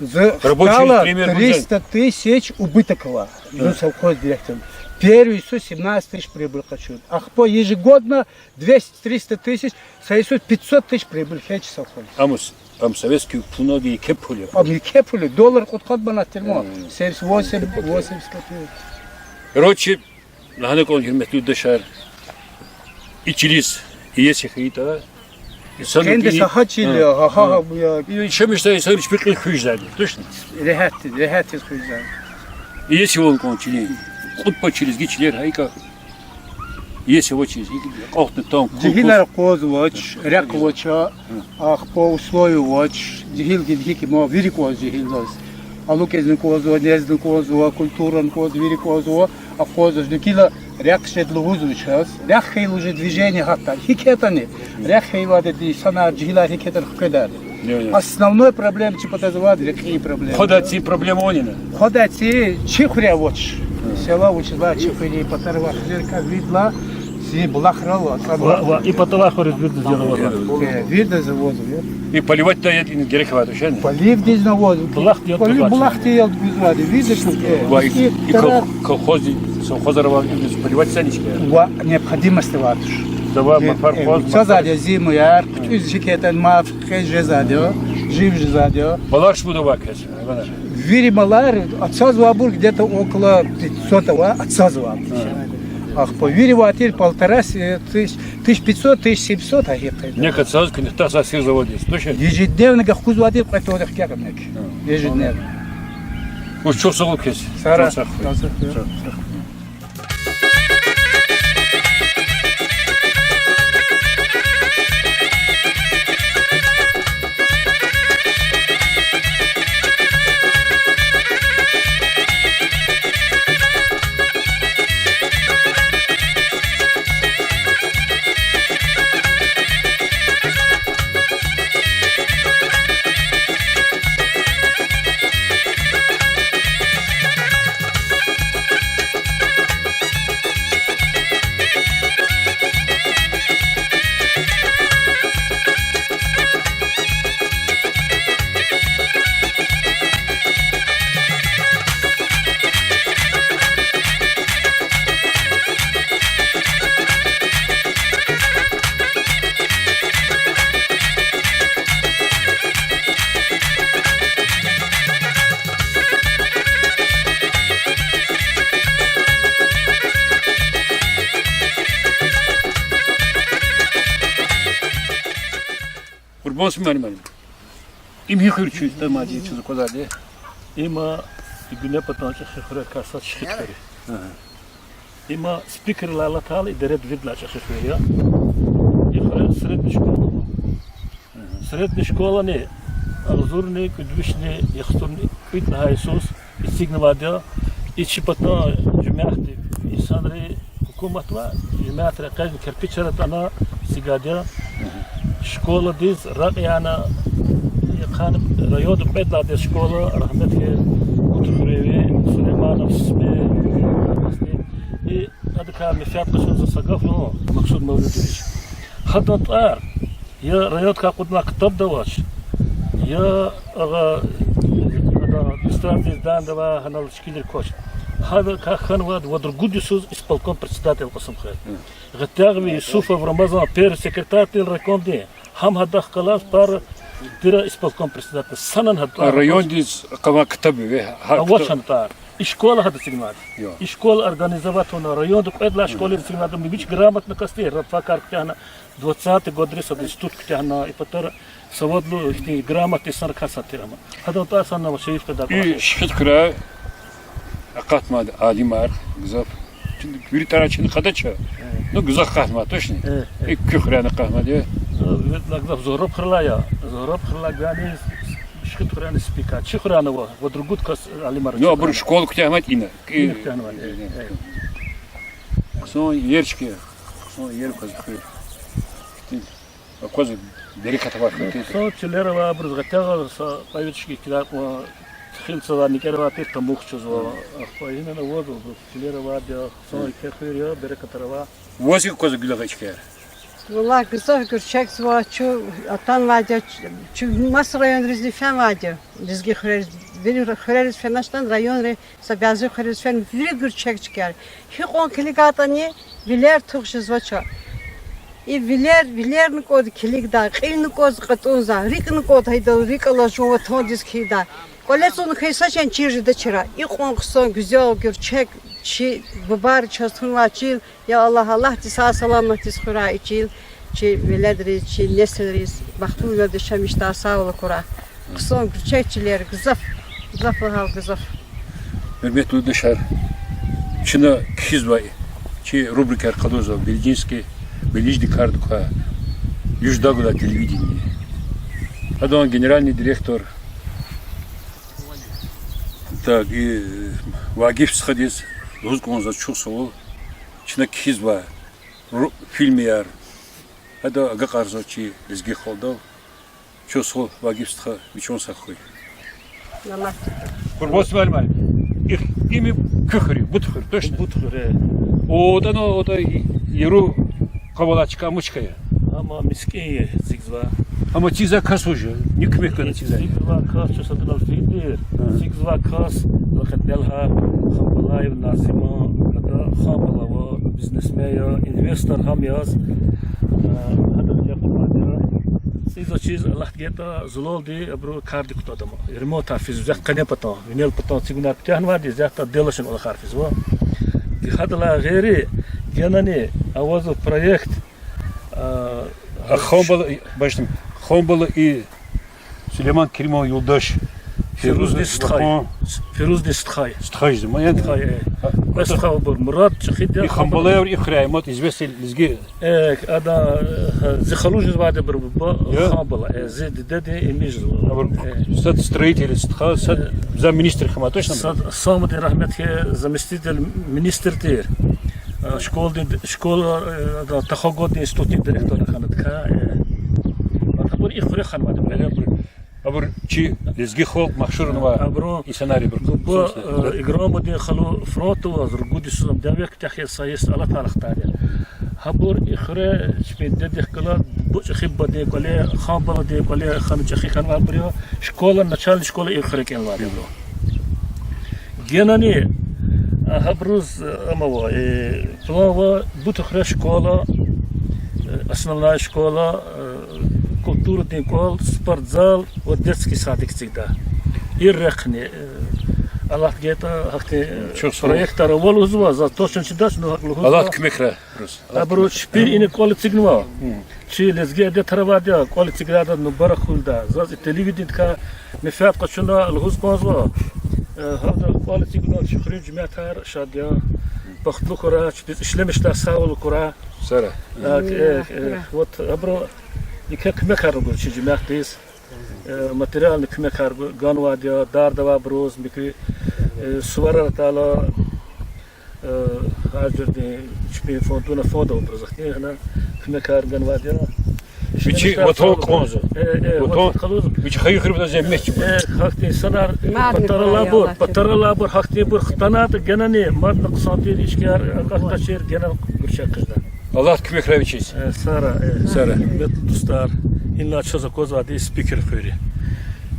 за рабочий стала пример гузвани? Триста тысяч убыток ава. Зун совхоз директор. Первый йисуз семнадцать тысяч прибыль къачуна. Ахпа ежегодно двести-триста тысяч, са йисуз пятьсот тысяч прибыль хьайи чи совхоз. Ам с-, ам советский пулунал еке пул я. Ам еке пул я, доллар кьудкъад манат тир ман. Семьдесят восемь, восемьдесят копеек. Короче, лагьана кӀанда, гьуьрметлу юлдашар, и чилиз иеси хьайитӀа, инсан къенде са гьа чил я, гьа, гьа, гьа, я. Яшамиш жедай инсан чпин кьил хуьз жезвайди, точно? Регьят, регьятиз хуьз жезвайди. Иеси ван кӀан чилин. Кьуд пад чи лезги чилер гьа икӀа. Иеси авачиз, и кьалтна там, кул-, жегьилар акъвазвач, рехъ авач, ахпа условие авач, жегьил гила гьикӀ ма вири кӀанзава жегьилдиз. АлукӀизни кӀанзава, незни кӀанзава, культурани кӀанзава, вири кӀанзава, акъвазвач, ну гила рехъ жеда лугьузва чаз. Рехъ хьайила уже движение гьатда. ГьикӀ ятӀани, рехъ хьайила ди инсанар, жегьилар гьикӀ ятӀани хкведа. Основной проблема чи патаз авайди рекьин проблема. Хъвадай цин проблема авани? Хъвадай цин чи хуьре авач. Села вучиз лагьайтӀа чи хуьре патара ва хизирка виридалай, зи булахрал ва, ва, ва и патавай хуьруьз виридаз я авазва. Э, виридаз авазва. И поливать дай яд ина герек авайди тушни? Поливдизни авазва. Булахдиз яд гузвайди. Булахдиз яд гузвайди. Виридаз, э, ва и, и кол-, колхоздиз, совхозара авай виридаз поливать сани чка? Ва необходимость авайди туш. Давай, э, мапар, э, хъваз, цазвайди я зимуяр, хъуьтӀуьз гьикӀ ятӀани мав хъвез жезвайди я, жив жезвайди я. Малар шумуд авай квез, гьайванар? Вири малар, ацазвайбур где-то около пятьсот авай, ацазвайбур. Ахпа вири авай тир полтора, э, тысяч, тысяча пятьсот, тысяча семьсот, а гьикӀ я. Нек ацаз, куьне хтахзавай сир заводиз, точно? Ежедневно гахкузвайди кьве тонна хкягъ нек. Ежедневно. Вуч, чухсагъул квез. Сара. Чухсагъул. Къурбан Сулейманович, им гьи хуьр я, чун тамади чун аквазвайди? Има и гуьне патан чӀехи хуьрерикай сад Шихид хуьр я. Има Спикердилай алатайла и дереда виридалай чӀехи хуьр я. И хуьре средний школа ава. Средний школани агъзурни кӀуьд вишни яхцӀурни кӀуьд лагьай йисуз эцигнавайди я. И чи патан жемятди инсанри, гьукуматдивай, жемятри экъечӀна, кирпичар атӀана эцигайди я. Школадиз ракь яна, яхъан районда кьвед лагьай школа, рагьметлу Гутур хуьруьнви Сулейманов Сусми, и адакай менфят къачуна за са гаф лугьун, Максуд Мавлудович. Гьадан тӀвар я райондикай акъуднавай ктабда авач, я агъа, ада администрация изданда авай, гьанал тешкилрик квач. Гьада кахьанвайди вад-ругуд йисуз исполком председатель Кьасумхуьр. Гъетягъви Юсуфов Рамазан первый секретарь тир райкомдин, гьам гьадахъ галаз пара тира исполком председатель. Санани гьада тӀвар райондиз къавай ктаб я, гьа авач ктаб. Гьана тӀвар. И школа гьада эцигнавайди. И школа организовать авуна, районда кьвед лагьай школадиз эцигнавайди, вич грамотно кас тир, рабфакар куьтягьна, двадцатый годри сад институт куьтягьна, и патара савадлу, ихьтин грамотный инсанрикай сад тир ам. Гьадан тӀвар санани ава шериф къведай кӀвалах я. И Шихидхуьряй акъатнавайди алимар гзаф. Вири тӀварар чна хкатдач. Ну, гзаф акъатнавайди, точно? И куь хуьряйни акъатнавайди я. Виридалай гзаф Зугьрабхуьрелай я. Зугьрабхуьрелай гвайни Шихидхуьряйни спикер. Чи хуьряйни ава, вад-ругуд кас алимар. Ну, абуру школа куьтягьнавайди ина. Ина куьтягьнавайди. Хъсан ерчки, хъсан ер кваз хуьр. Хьтин, акваз берекат авай хуьр тир. Хъсан чилер авай, абуруз гъетягъа са кьве вишки килай кьван, хил цавай никӀер авай тир, тамух чузва. Ахпа инана авазва, абуруз чилер авайди я, хъсан еке хуьр я, берекатар авай. Ваз гьикӀ аквазва гуьлягъай чкаяр? Валлагь, гзаф гуьрчегзава, чун атанвайди я, чун маса районризни фенвайди я, лезги хуьрериз, вири хуьрериз феначтӀани, районри са бязи хуьрериз фена, вири гуьрчег чкаяр. Гьикьван килигайтӀани, вилер тух жезвач. И вилер, вилерни кӀватӀ килигдай, кьилни кӀватӀ кьатӀунзавай, рикӀни кӀватӀ гьайидал, рикӀ алаз жуван ватандиз кхьейидай. КӀвале цун хьайи са шей чир жедачир. Икьван хъсан, гуьзел гуьрчег, чи бубайри чаз тунвай чил, я Аллагь, Аллагьди сагъ-саламатдиз хуьрай и чил, чи веледриз, чи несилриз, бахтлу велед яшамиш жедай сагъвал акурай. Хъсан гуьрчег чилер гзаф, гзаф лагьайла гзаф. Гьуьрметлу юлдашар, чна кхьизвай, чи рубрикаяр къалурзава Белинский, Белижди кардик квай Юждагулай телевидение. Гьадан генеральный директор, так, и, Вагиф стхадиз лугьуз кӀанзава чухсагъул, чна кхьизвай ру-, фильмияр, гьада агакьарзава чи лезги халкьдал. Чухсагъул, Вагиф стха, вичиван сагъ хьуй. Къурбан Исмаил муаллим, и, им куь хуьр я, Бутхуьр, точно? Бутхуьр, э. О, атӀана, атӀа яру къавалай чка, муч чка я? Ам мискӀин я, эцигзавай. Ам эцигзавай кас вуж я? Ни куьмек гана эцигзавай? Эцигзавай кас чун садакьал фидир. Эцигзавай кас, ва кьетӀен лагьай, Ханбалаев Назим, ада Ханбала ава, бизнесмен я, инвестор гьам яз, гьада кьиле кьунвайди я. ЦӀийиз-вачиз, Аллагьди гайитӀа, зулалди абуру кардик кутада ам. Ремонтар физва, исятда къенепатан, винел патан эцигунар куьтягьнавайди, исятда делошин кӀвалахар физва. Гьадалай гъейри, генани авазва проект, а, Ханбала, башни, Ханбала и Сулейман Керимован юлдаш Фирузди стхай. Фирузди стхай. Стхай жезва, яни? Стхай, э. Квез стхайбур Мурад чӀехиди я, и Ханбалаеври и хуьряй мад известный лезги. Э, ада, э, зи халу жезвайди бур буба, Ханбала, э, зи дидедин ими жезва. Абур сад строитель, стха, сад замминистр хьана, точно? Сад, Самудин, рагьмет хьуй, заместитель министр тир. Э, школадин, школа, э, ада, Тахо-Годдин институтдин директор хьана дика, э. Абур и хуьре хьанвайди бур. Абур чи лезги халкь машгьурнавай инсанар я абур. Буба, э, Играмудин халу фронтда аваз, ругуд йисуз ам дяве куьтягьиз, са йис алатайла хтайди я. Гьабур и хуьре чпин дидедихъ галаз буба чӀехи бубадин кӀвале, Ханбаладин кӀвале хьана чӀехи хьанвайбур я, школа, начальный школа и хуьре кӀелнавайди я абуру. Генани, а, гьабуруз, э, ам ава, э, план ава, Бутхуьре школа, э, основная школа, э, культурадин кӀвал, спортзал ва детский садик эцигда. И рехъни, э, Аллагьди гайитӀа, гьахьтин, э, проектар ава лугьузва, заз точно чидач, ну, гьакӀ лугьузва. Аллагьди куьмек хьурай. Абуру чпи ина кӀвал эцигнава. Чи лезги адетар авайди я, кӀвал эцигдайдаз мубарак хьуй лугьуда. Заз и телевиденидикай менфят къачуна лугьуз кӀанзава. Э, гьада кӀвал эцигна, чи хуьруьн жемятар шад я. Бахтлу хьурай, чпиз ишлемишдай сагъвал акурай. Сара. Так, э, э, вот абуру еке куьмекар гур чи жемятдиз. Э, материальный куьмекар гу-, ганвайди я, дарда авайбуруз, муькуь, э, суварар атайла, э, гьар жуьредин чпин фондуна фонд авайбуруз ахьтин гьана куьмекар ганвайди я. Вичи ватан кӀанзава. Э, э, ватан къалурзава. Вичи хайи хуьре зегьмет чӀугваз. Э, гьахьтин инсанар, патаралайбур, патаралайбур, гьахьтинбур хтанайтӀа генани мадни хъсан тир, ишкар акъатдачир, генани гуьрчег хъижеда. Аллагьди куьмек хьурай вичиз. Э, сара, э. Сара. Гьуьрметлу дустар, инлай чаз аквазвайди Спикерин хуьр я.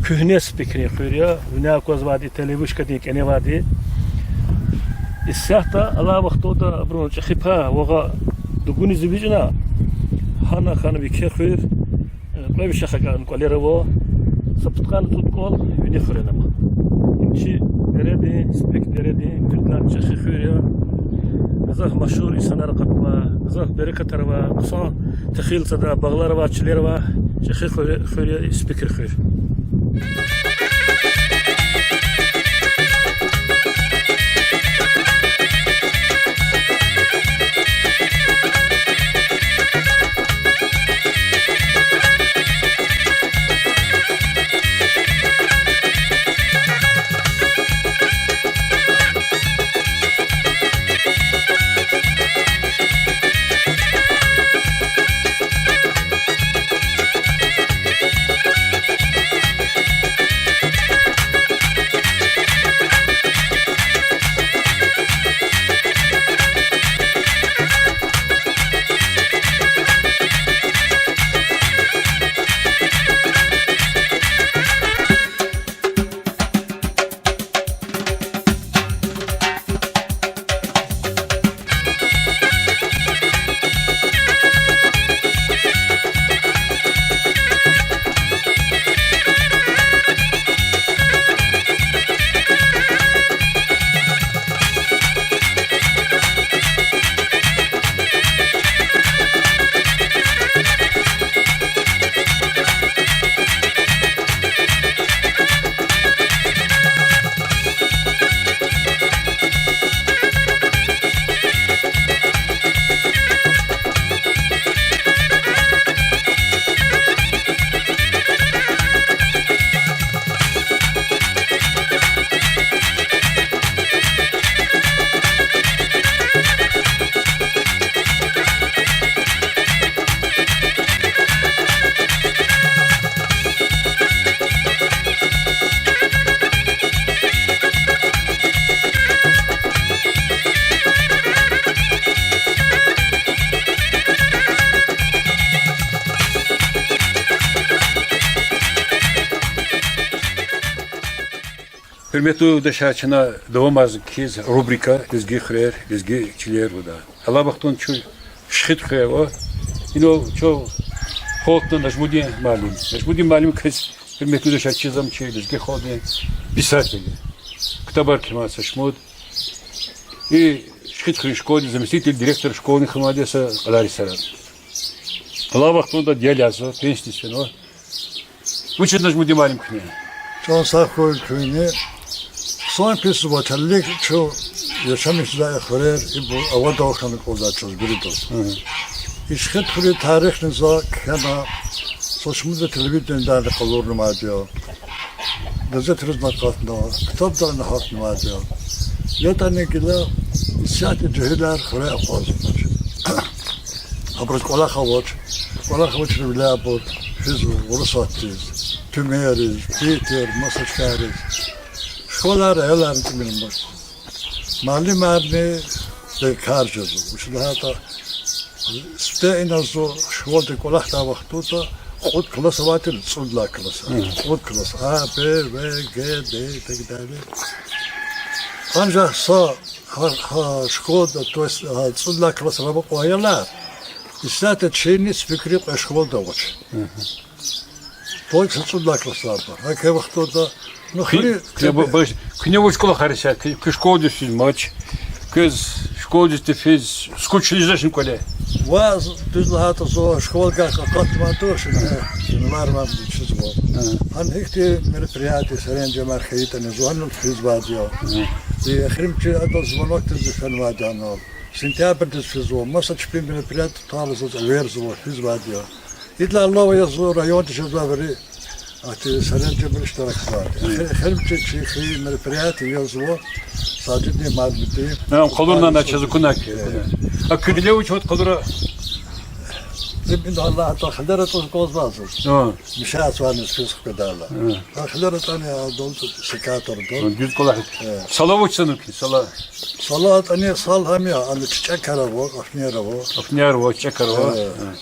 Куьгьне Спикерин хуьр я, вуна аквазвайди телевышкадин кӀане авайди. Исятда алай вахтунда абурун чӀехи пай вагъа дугуниз эвичӀна, гьана хьана Вике хуьр, э, кьве вишахъ агакьна кӀвалера ава, са пудкъанни цӀуд кӀвал вини хуьрена ама. Им чи дередин, Сипек дередин виридалай чӀехи хуьр я. Гзаф машгьур инсанар акъатнава, гзаф берекатар ава, хъсан техил сада багълар ава, чилер ава, чӀехи хуьр, хуьр я Сипекрин хуьр. Гьуьрметлу юлдашар, чна давамарзава кхьиз рубрика Лезги хуьрер, лезги чилер лугьудай. Алай вахтунда чун Шихид хуьре ава. Инал чун халкьдин Нажмудин муаллим. Нажмудин муаллим квез, гьуьрметлу юлдашар, чизва, чи лезги халкьдин писатель я. Ктабар кхьенвай са шумуд. И Шихид хуьруьн школадин заместитель директор школани хьанвайди я са кьадар йисара. Алай вахтунда дидед язва, пенсиядиз фенва. Вучиз, Нажмудин муаллим, куьне? Чан сагъ хьуй куьнни. Хъсан пис ва талихъ чун яшамиш жезвай хуьрер ибур авадан хьана кӀанзавай чаз виридаз. Мгм. И Шихид хуьруьн тарихни за кхьена, са шумуда телевидениедани къалурнавайди я. Газетризни акъатна, ктабдани гьатнавайди я. ЯтӀани гила исятда жегьилар хуьре акъвазнавач. Абуруз кӀвалах авач, кӀвалах авачирвиляй абур физва Урусатдиз, Тюменьриз, Питер, маса чкайриз. Школайра аяларни тӀимил амач. Муаллимарни бейкар жезва. Вучиз лагьайтӀа сифте инал зун школадин кӀвалахдай вахтунда кьуд класс авай тир, цӀуд лагьай класс. Мгм. Кьуд класс. А, Б, В, Г, Д и так далее. Анжах са гьа, гьа школада, то есть, гьа цӀуд лагьай классра ава кьван аялар, исятда чини Сипекрин кьве школада авач. Мгм. Только са цӀуд лагьай классра ава. Гьа и вахтунда, ну, хуьре, куьне, куьне вуч кӀвалахар исятда, куь школадиз физмач, квез школадиз тефиз скучно жедачни кӀвале? Ваз дуьз лагьайтӀа, зун школадай акъатнавайди туш, э, варвар чизва. Гьа. Гьана ихьтин мероприятие, серенжемар хьайитӀани, зун гьанал физвайди я. Гьа. И эхиримжи адал звонок тийиз фенвайди я гьанал. Сентябрдиз физва, маса чпин мероприятие тӀалзаз эверзава, физвайди я. Идалай алава я зун райондиз жезвай вири, ахьтин серенжемра иштиракзавайди. Эхиримжи чи хьайи мероприятие язва Сажиддин муаллимдин. Ам къалурна на чаз акуна ки. Э. А куь гъиле вуч вад къалура? Им, им Аллагь, хилер атӀуз кӀанзавай заз. Гьа. Мишазваниз физ хкведайла. Гьа. А хилер атӀани адал секятор дал. Гьа, дуьз кӀвалах. Э. Сала вуч санур ки, сала? Сала атӀани, сал гьам я, ана чичӀекар ава, афнияр ава. Афнияр ава, чичӀекар ава. Э. Гьа.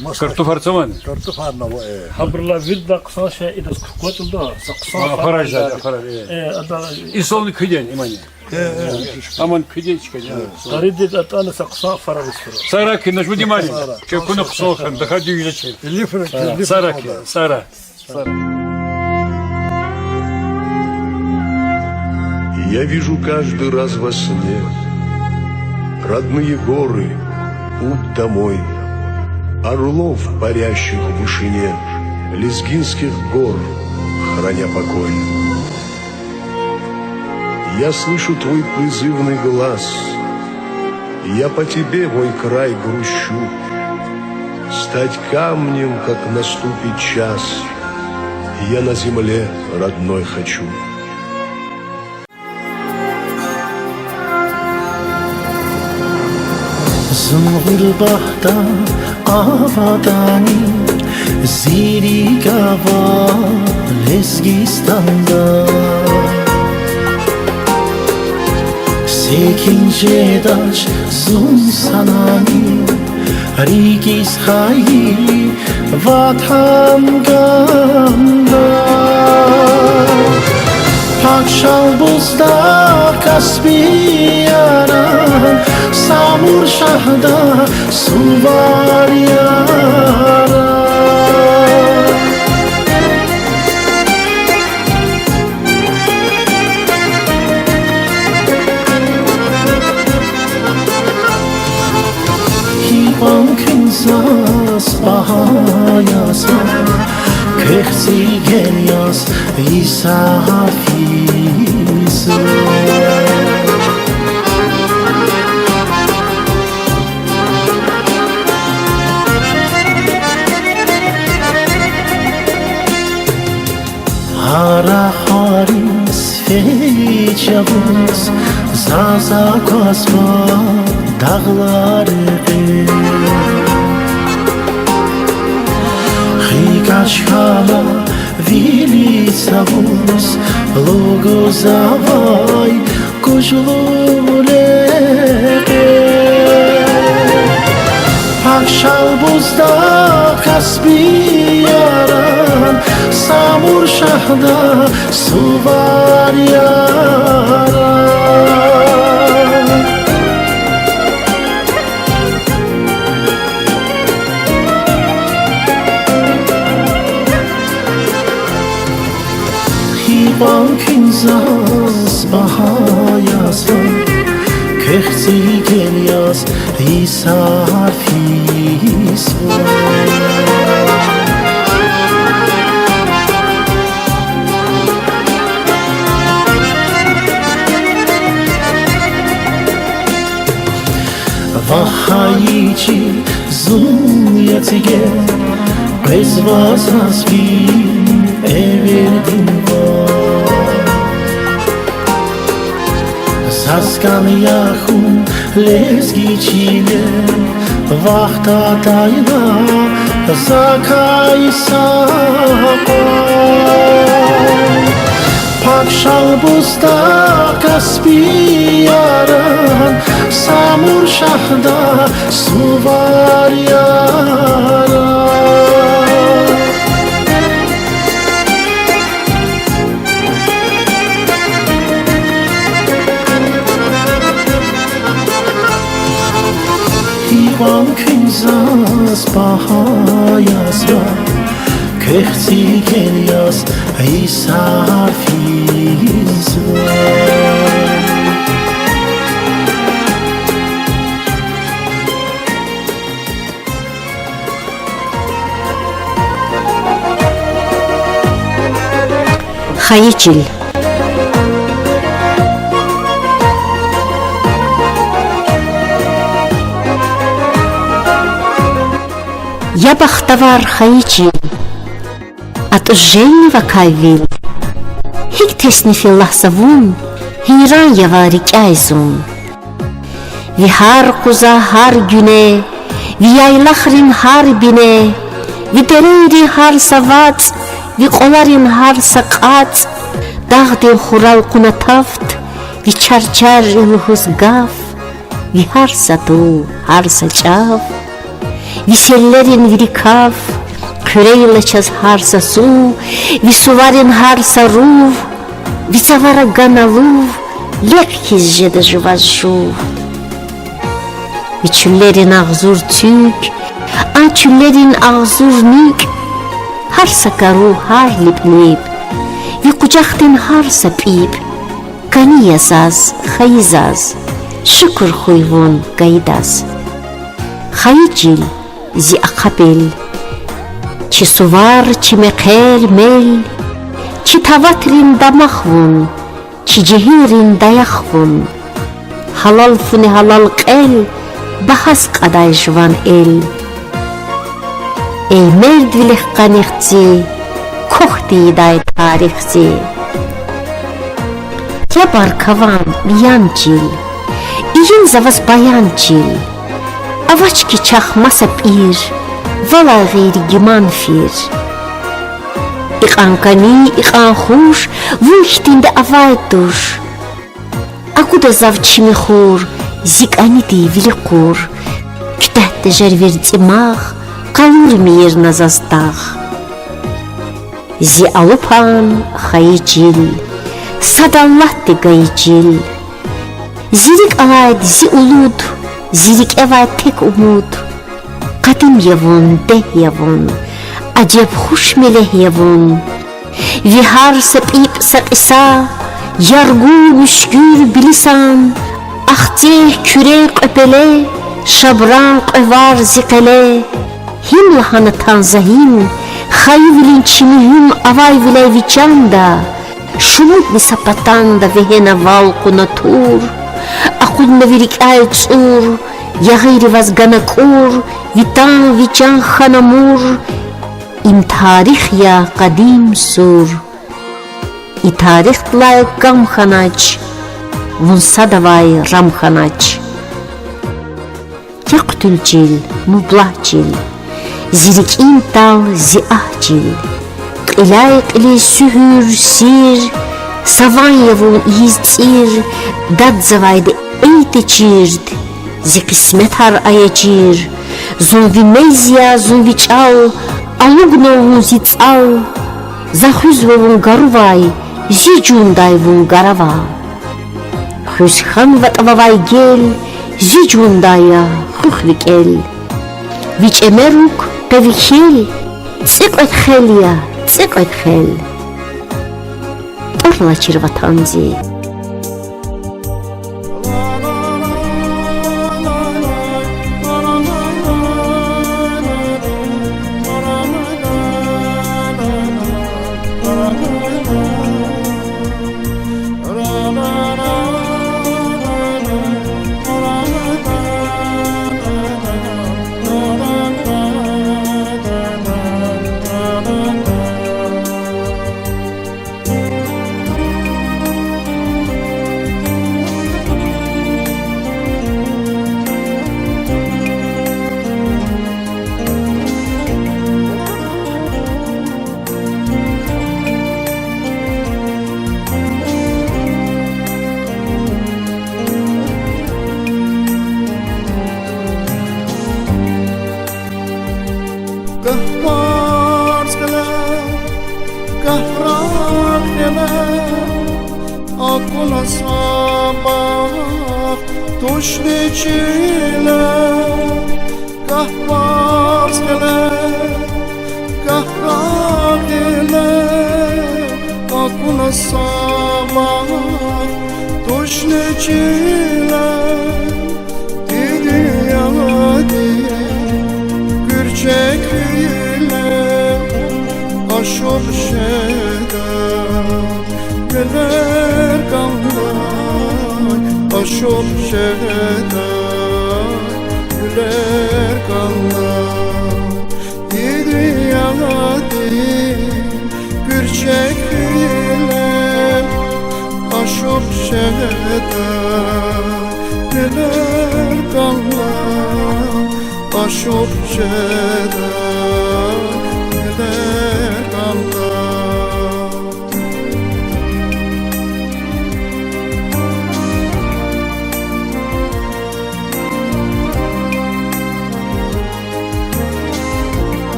Маса картофар цавани? Картофарни ава, э. Гьабурулай виридалай хъсан шей идаз куквачӀулда, са хъсан. А, фараж, фараж, да, да, фараж, э. Э, ада. И сални куьдин, имани? Аман куьди чка, я. Гъарибдиз атӀана са хъсан фара висура. Сара ки, нажму димани. Сара. Чекуна хъсан хан, даха дюжа чек. Илифра, илифра. Сара ки, сара. Сара. Я вижу каждый раз во сне родные горы, путь домой, орлов, парящих в вышине лезгинских гор, храня покой. Я слышу твой призывный глас, я по тебе, мой край, грущу. Стать камнем, как наступит час, я на земле родной хочу. Зун гъурбатда аватӀани, зи рикӀ ава Лезгистанда. Секин жедач зун санани, рикӀиз хайи ватан кӀанда. Пак Шалбуздагъ Каспи яран, Самур Шагьда сувар яран. Гьикьван куьн заз багьа язва, квехъ цӀийи гел яз, Иса Гьафиза. Гьар рахариз фейи чӀавуз заз аквазва дагълар гъил. ХикӀач хьана вили цавуз лугьузвай кужлу лекьер. Пак Шалбуздагъ Каспи яран, Самур Шагьда сувар яран. Гьикьван куьн заз багьа язва, квехъ цӀийи гел яз, Иса Гьафиза. Вахъ хайи чи зун я цӀигел, къвезва заз ви эвердин ван. Заз кӀан я хьун, лезги чилел, вахт атайла, закай са къван. Пак Шалбуздагъ Каспи яран, Самур Шагьда сувар яран. Гьикьван куьн заз багьа язва, квехъ цӀийи гел яз, Иса Гьафиза. Хайи чил. Я бахтавар хайи чил, атӀуз жени вакай вил. ГьикӀ тесниф я лагь за вун, гьейран я ваъ рикӀяй зун. Ви гьар къуза, гьар гуьне, ви яйлахрин гьар бине, ви дерейрин гьар са вацӀ, ви кьваларин гьар са кьацӀ, дагъдин хурал кьуна тафт, ви чарчарри лугьуз гаф, ви гьар са тул, гьар са чӀав, ви селлерин вири каф, хъуьрейла чаз гьар са сув, ви суварин гьар са рув, ви цавара гана лув, лекь хьиз жеда жуваз жув. Ви чуьллерин агъзур цуьк, а чуьллерин агъзур никӀ, гьар са кару, гьар липӀ-липӀ, ви къужахдин гьар са пӀипӀ, кӀани я заз, хайи заз, шукур хьуй вун гайидаз. Хайи чил, зи ахъа пел, чи сувар, чи мехъер, мел, чи таватрин дамах вун, чи жегьилрин даях вун. Гьалал фуни гьалал кьел, багьаз кьадай жуван эл. Эй мердвилихъ къаних зи, квахь тийидай тарих зи. Я баркаван, миян чил, ийин за ваз баян чил. Авач хьи чахъ маса пӀир, валай гъейри гиман фир. Икьван кӀани, икьван хуш, вун хьтинди авай туш. Агуда зав чи михур, зи кӀаниди вири къур. Куьтягь тежер верцӀи магъ, къалурмир на заз дагъ. Зи алупан хайи чил, сад Аллагьди гайи чил. Зи рикӀ алайди зи улуд, зи рикӀевай тек умуд. Къадим я вун, дегь я вун, ажеб хуш мелегь я вун. Ви гьар са пӀипӀ са кьиса, Яргу, Муьшкуьр, Билисан, Ахцегь, Куьре, Кьвепеле, Шабран, Кьве вар, зи къеле. Гьим лагьана тан за гьим, хайивилин чи муьгьуьм авайвиляй ви чанда, шумудни са патанда вегьена вал кьуна тур, акъудна ви рикӀяй цӀур, ягъийри ваз гана кӀур, ви тан, ви чан хьана мур. Им тарих я, къадим сур. И тарихдилай кам хьанач, вун садавай рам хьанач. Я хъуьтуьл чил, мублагь чил, зи рикӀин тӀал, зи агь чил. Кьиляй-кьилиз суьгьуьр, сир, са ван я вун ийиз цӀир, дадзавайди эй течирд, зи къисметар ая чир. Зун ви мез я, зун ви чӀал, алугнава вун зи цӀал. За хуьзва вун гарувай, зи жундай вун гарава. Хуьз хьанватӀа вавай гел, зи жундай я хуьх ви кӀел. Ви чӀемерук къе ви хьел, цӀикьвед хел я, цӀикьвед хел. ТӀвар алачир ватан зи. Гагь барз кьиле, гагь рагъ кьиле, акуна са бахт тушни чиле. Гагь барз кьиле, гагь рагъ кьиле, акуна са бахт тушни чиле. И дуьньядин гуьрчег хьайила ашукь жеда гуьлер кӀандай, ашукь жеда гуьлер кӀандай. И дуьньядин гуьрчег хьайила ашукь жеда гуьлер кӀандай, ашукь жеда гуьлер кӀандай.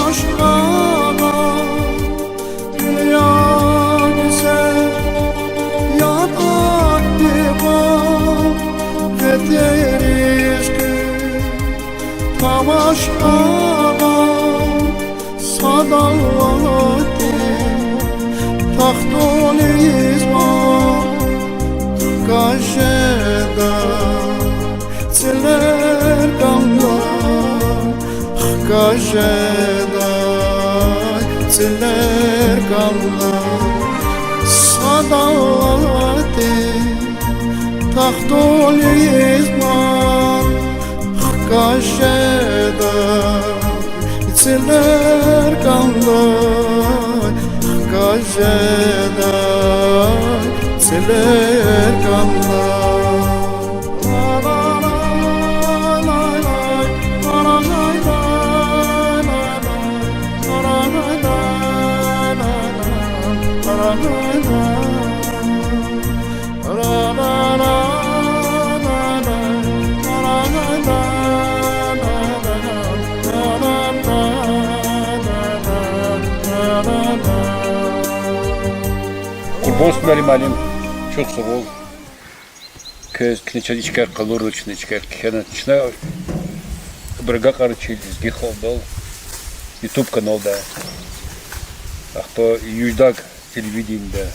Тамашагъа, дуьньяни зе ятӀа дигъа, гъетериз куь тамашагъа, сад Аллагьди тахтуниз ма хкаж жеда. Цилер кӀандай хкаж жедай, цилер кӀандай, сад Аллагьди тахтуниз ма хкаж жедай, цилер кӀандай хкаж жедай, цилер кӀандай. Къурбан Сулейманов, чухсагъул. Квез куьне чаз и чкаяр къалурна, чна и чкаяр кхьена. Чна абур агакьарна чи лезги халкьдал YouTube каналда, ахпа Юждаг телевиденида.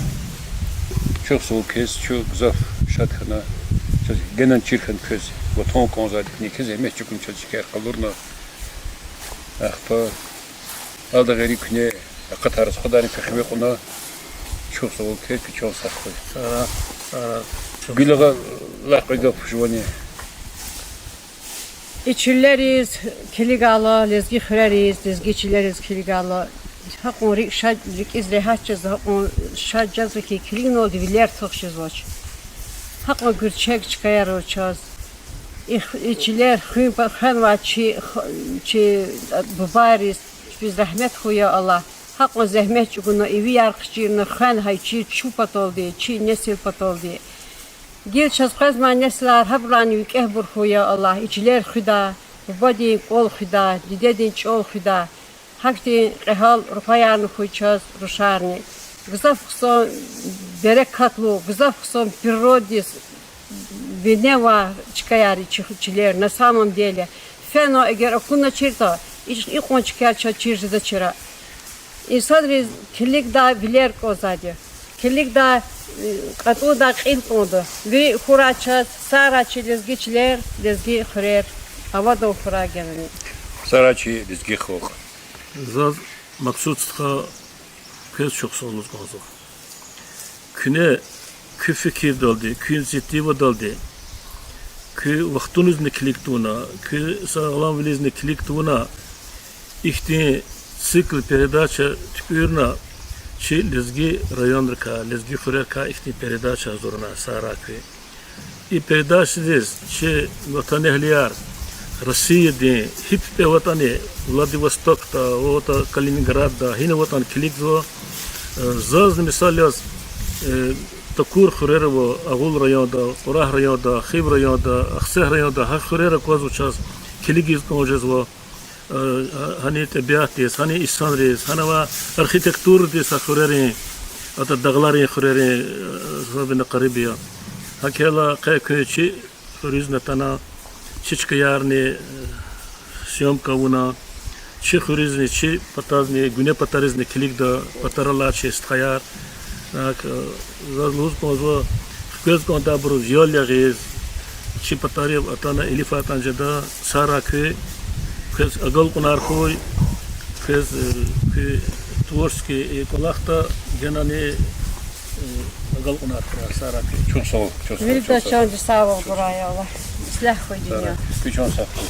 Чухсагъул квез, чун гзаф шад хьана. Чаз генани чир хьана квез, ватан кӀанзавайди куьне, квез зегьмет чӀугуна чаз и чкаяр къалурна. Ахпа ада гъейри куьне акъатайла расходарни квехъ хиве кьуна. Чухсагъул квез, куь чан сагъ хьуй. Гуьлагъа, лагь кьве гаф жувани. И чилериз килигайла, лезги хуьрериз, лезги чилериз килигайла, гьакьван рикӀ шад, рикӀиз регьят жезва, гьакьван шад жезва хьи, килигналди вилер тух жезвач. Гьакьван гуьрчег чкаяр ава чаз. И х-, и чилер хуьн па-, хвенвай чи х-, чи бубайриз, чпиз рагьмет хьуй, я Аллагь. Гьакьван зегьмет чӀугуна, ивияр хъичирна, хвена гьа и чил чун паталди, чи несил паталди. Гила чаз къвезмай несилар гьабурани викӀегьбур хьуй, я Аллагь, и чилер хуьдай, бубадин кӀвал хуьдай, дидедин чӀал хуьдай. Гьахьтин кьегьал рухваярни хьуй чаз рушарни. Гзаф хъсан берекатлу, гзаф хъсан природадиз виневай чкаяр я чи чилер, на самом деле. Фена эгер акуначиртӀа, ич-, икьван чкаяр чаз чир жедачир. Инсанриз килигдай вилер кӀанзавайди я. Килигдай, э, кьатӀундай кьил кӀанда. Вири хьурай чаз, сагърай чи лезги чилер, лезги хуьрер. Авадан хьурай генани. Сагърай чи лезги халкь. Заз, Максуд стха, квез чухсагъул лугьуз кӀанзава. Куьне куь фикирдалди, куь инициативадалди, куь вахтунизни килиг тавуна, куь сагъламвилизни килиг тавуна, ихьтин цикл передача туькӀуьрна чи лезги районрикай, лезги хуьрерикай ихьтин передача гьазурна, сагърай куь. И передачадиз чи ватанэгьлияр Россиядин гьи пипӀе аватӀани, Владивостокда, ваватӀа Калининградда, гьина аватӀани килигзава. Э, зазни, мисал яз, э, такур хуьрер ава Агъул районда, Кьурагь районда, Хив районда, Ахцегь районда, гьа хуьрера аквазва чаз, килигиз кӀан жезва. Э, гьа-, гьанин тӀебиатдиз, гьанин инсанриз, гьанавай архитектурадиз гьа хуьрерин, ада дагъларин хуьрерин, э, особенно къариб я. ГьакӀ хьайила къе куьн чи хуьруьзни атана, чи чкаярни, э, съёмка авуна, чи хуьруьзни, чи патазни, гуьне патаризни килигда, патаралай чи стхаяр. Так, э, заз лугьуз кӀанзава, хквез кӀандайбуруз ял ягъиз, чи патарив атана, илиф атана жеда, сагърай куь, квез агалкьунар хьуй, квез, э, куь творческий, э, кӀвалахда генани, э, агалкьунар хьурай, сагърай куь. Чухсагъул, чухсагъул, вирида чухсагъул. Чандин сагъвал гурай, я Аллагь. Ислягь хьуй дуьнья. Куь чан сагъ хьуй.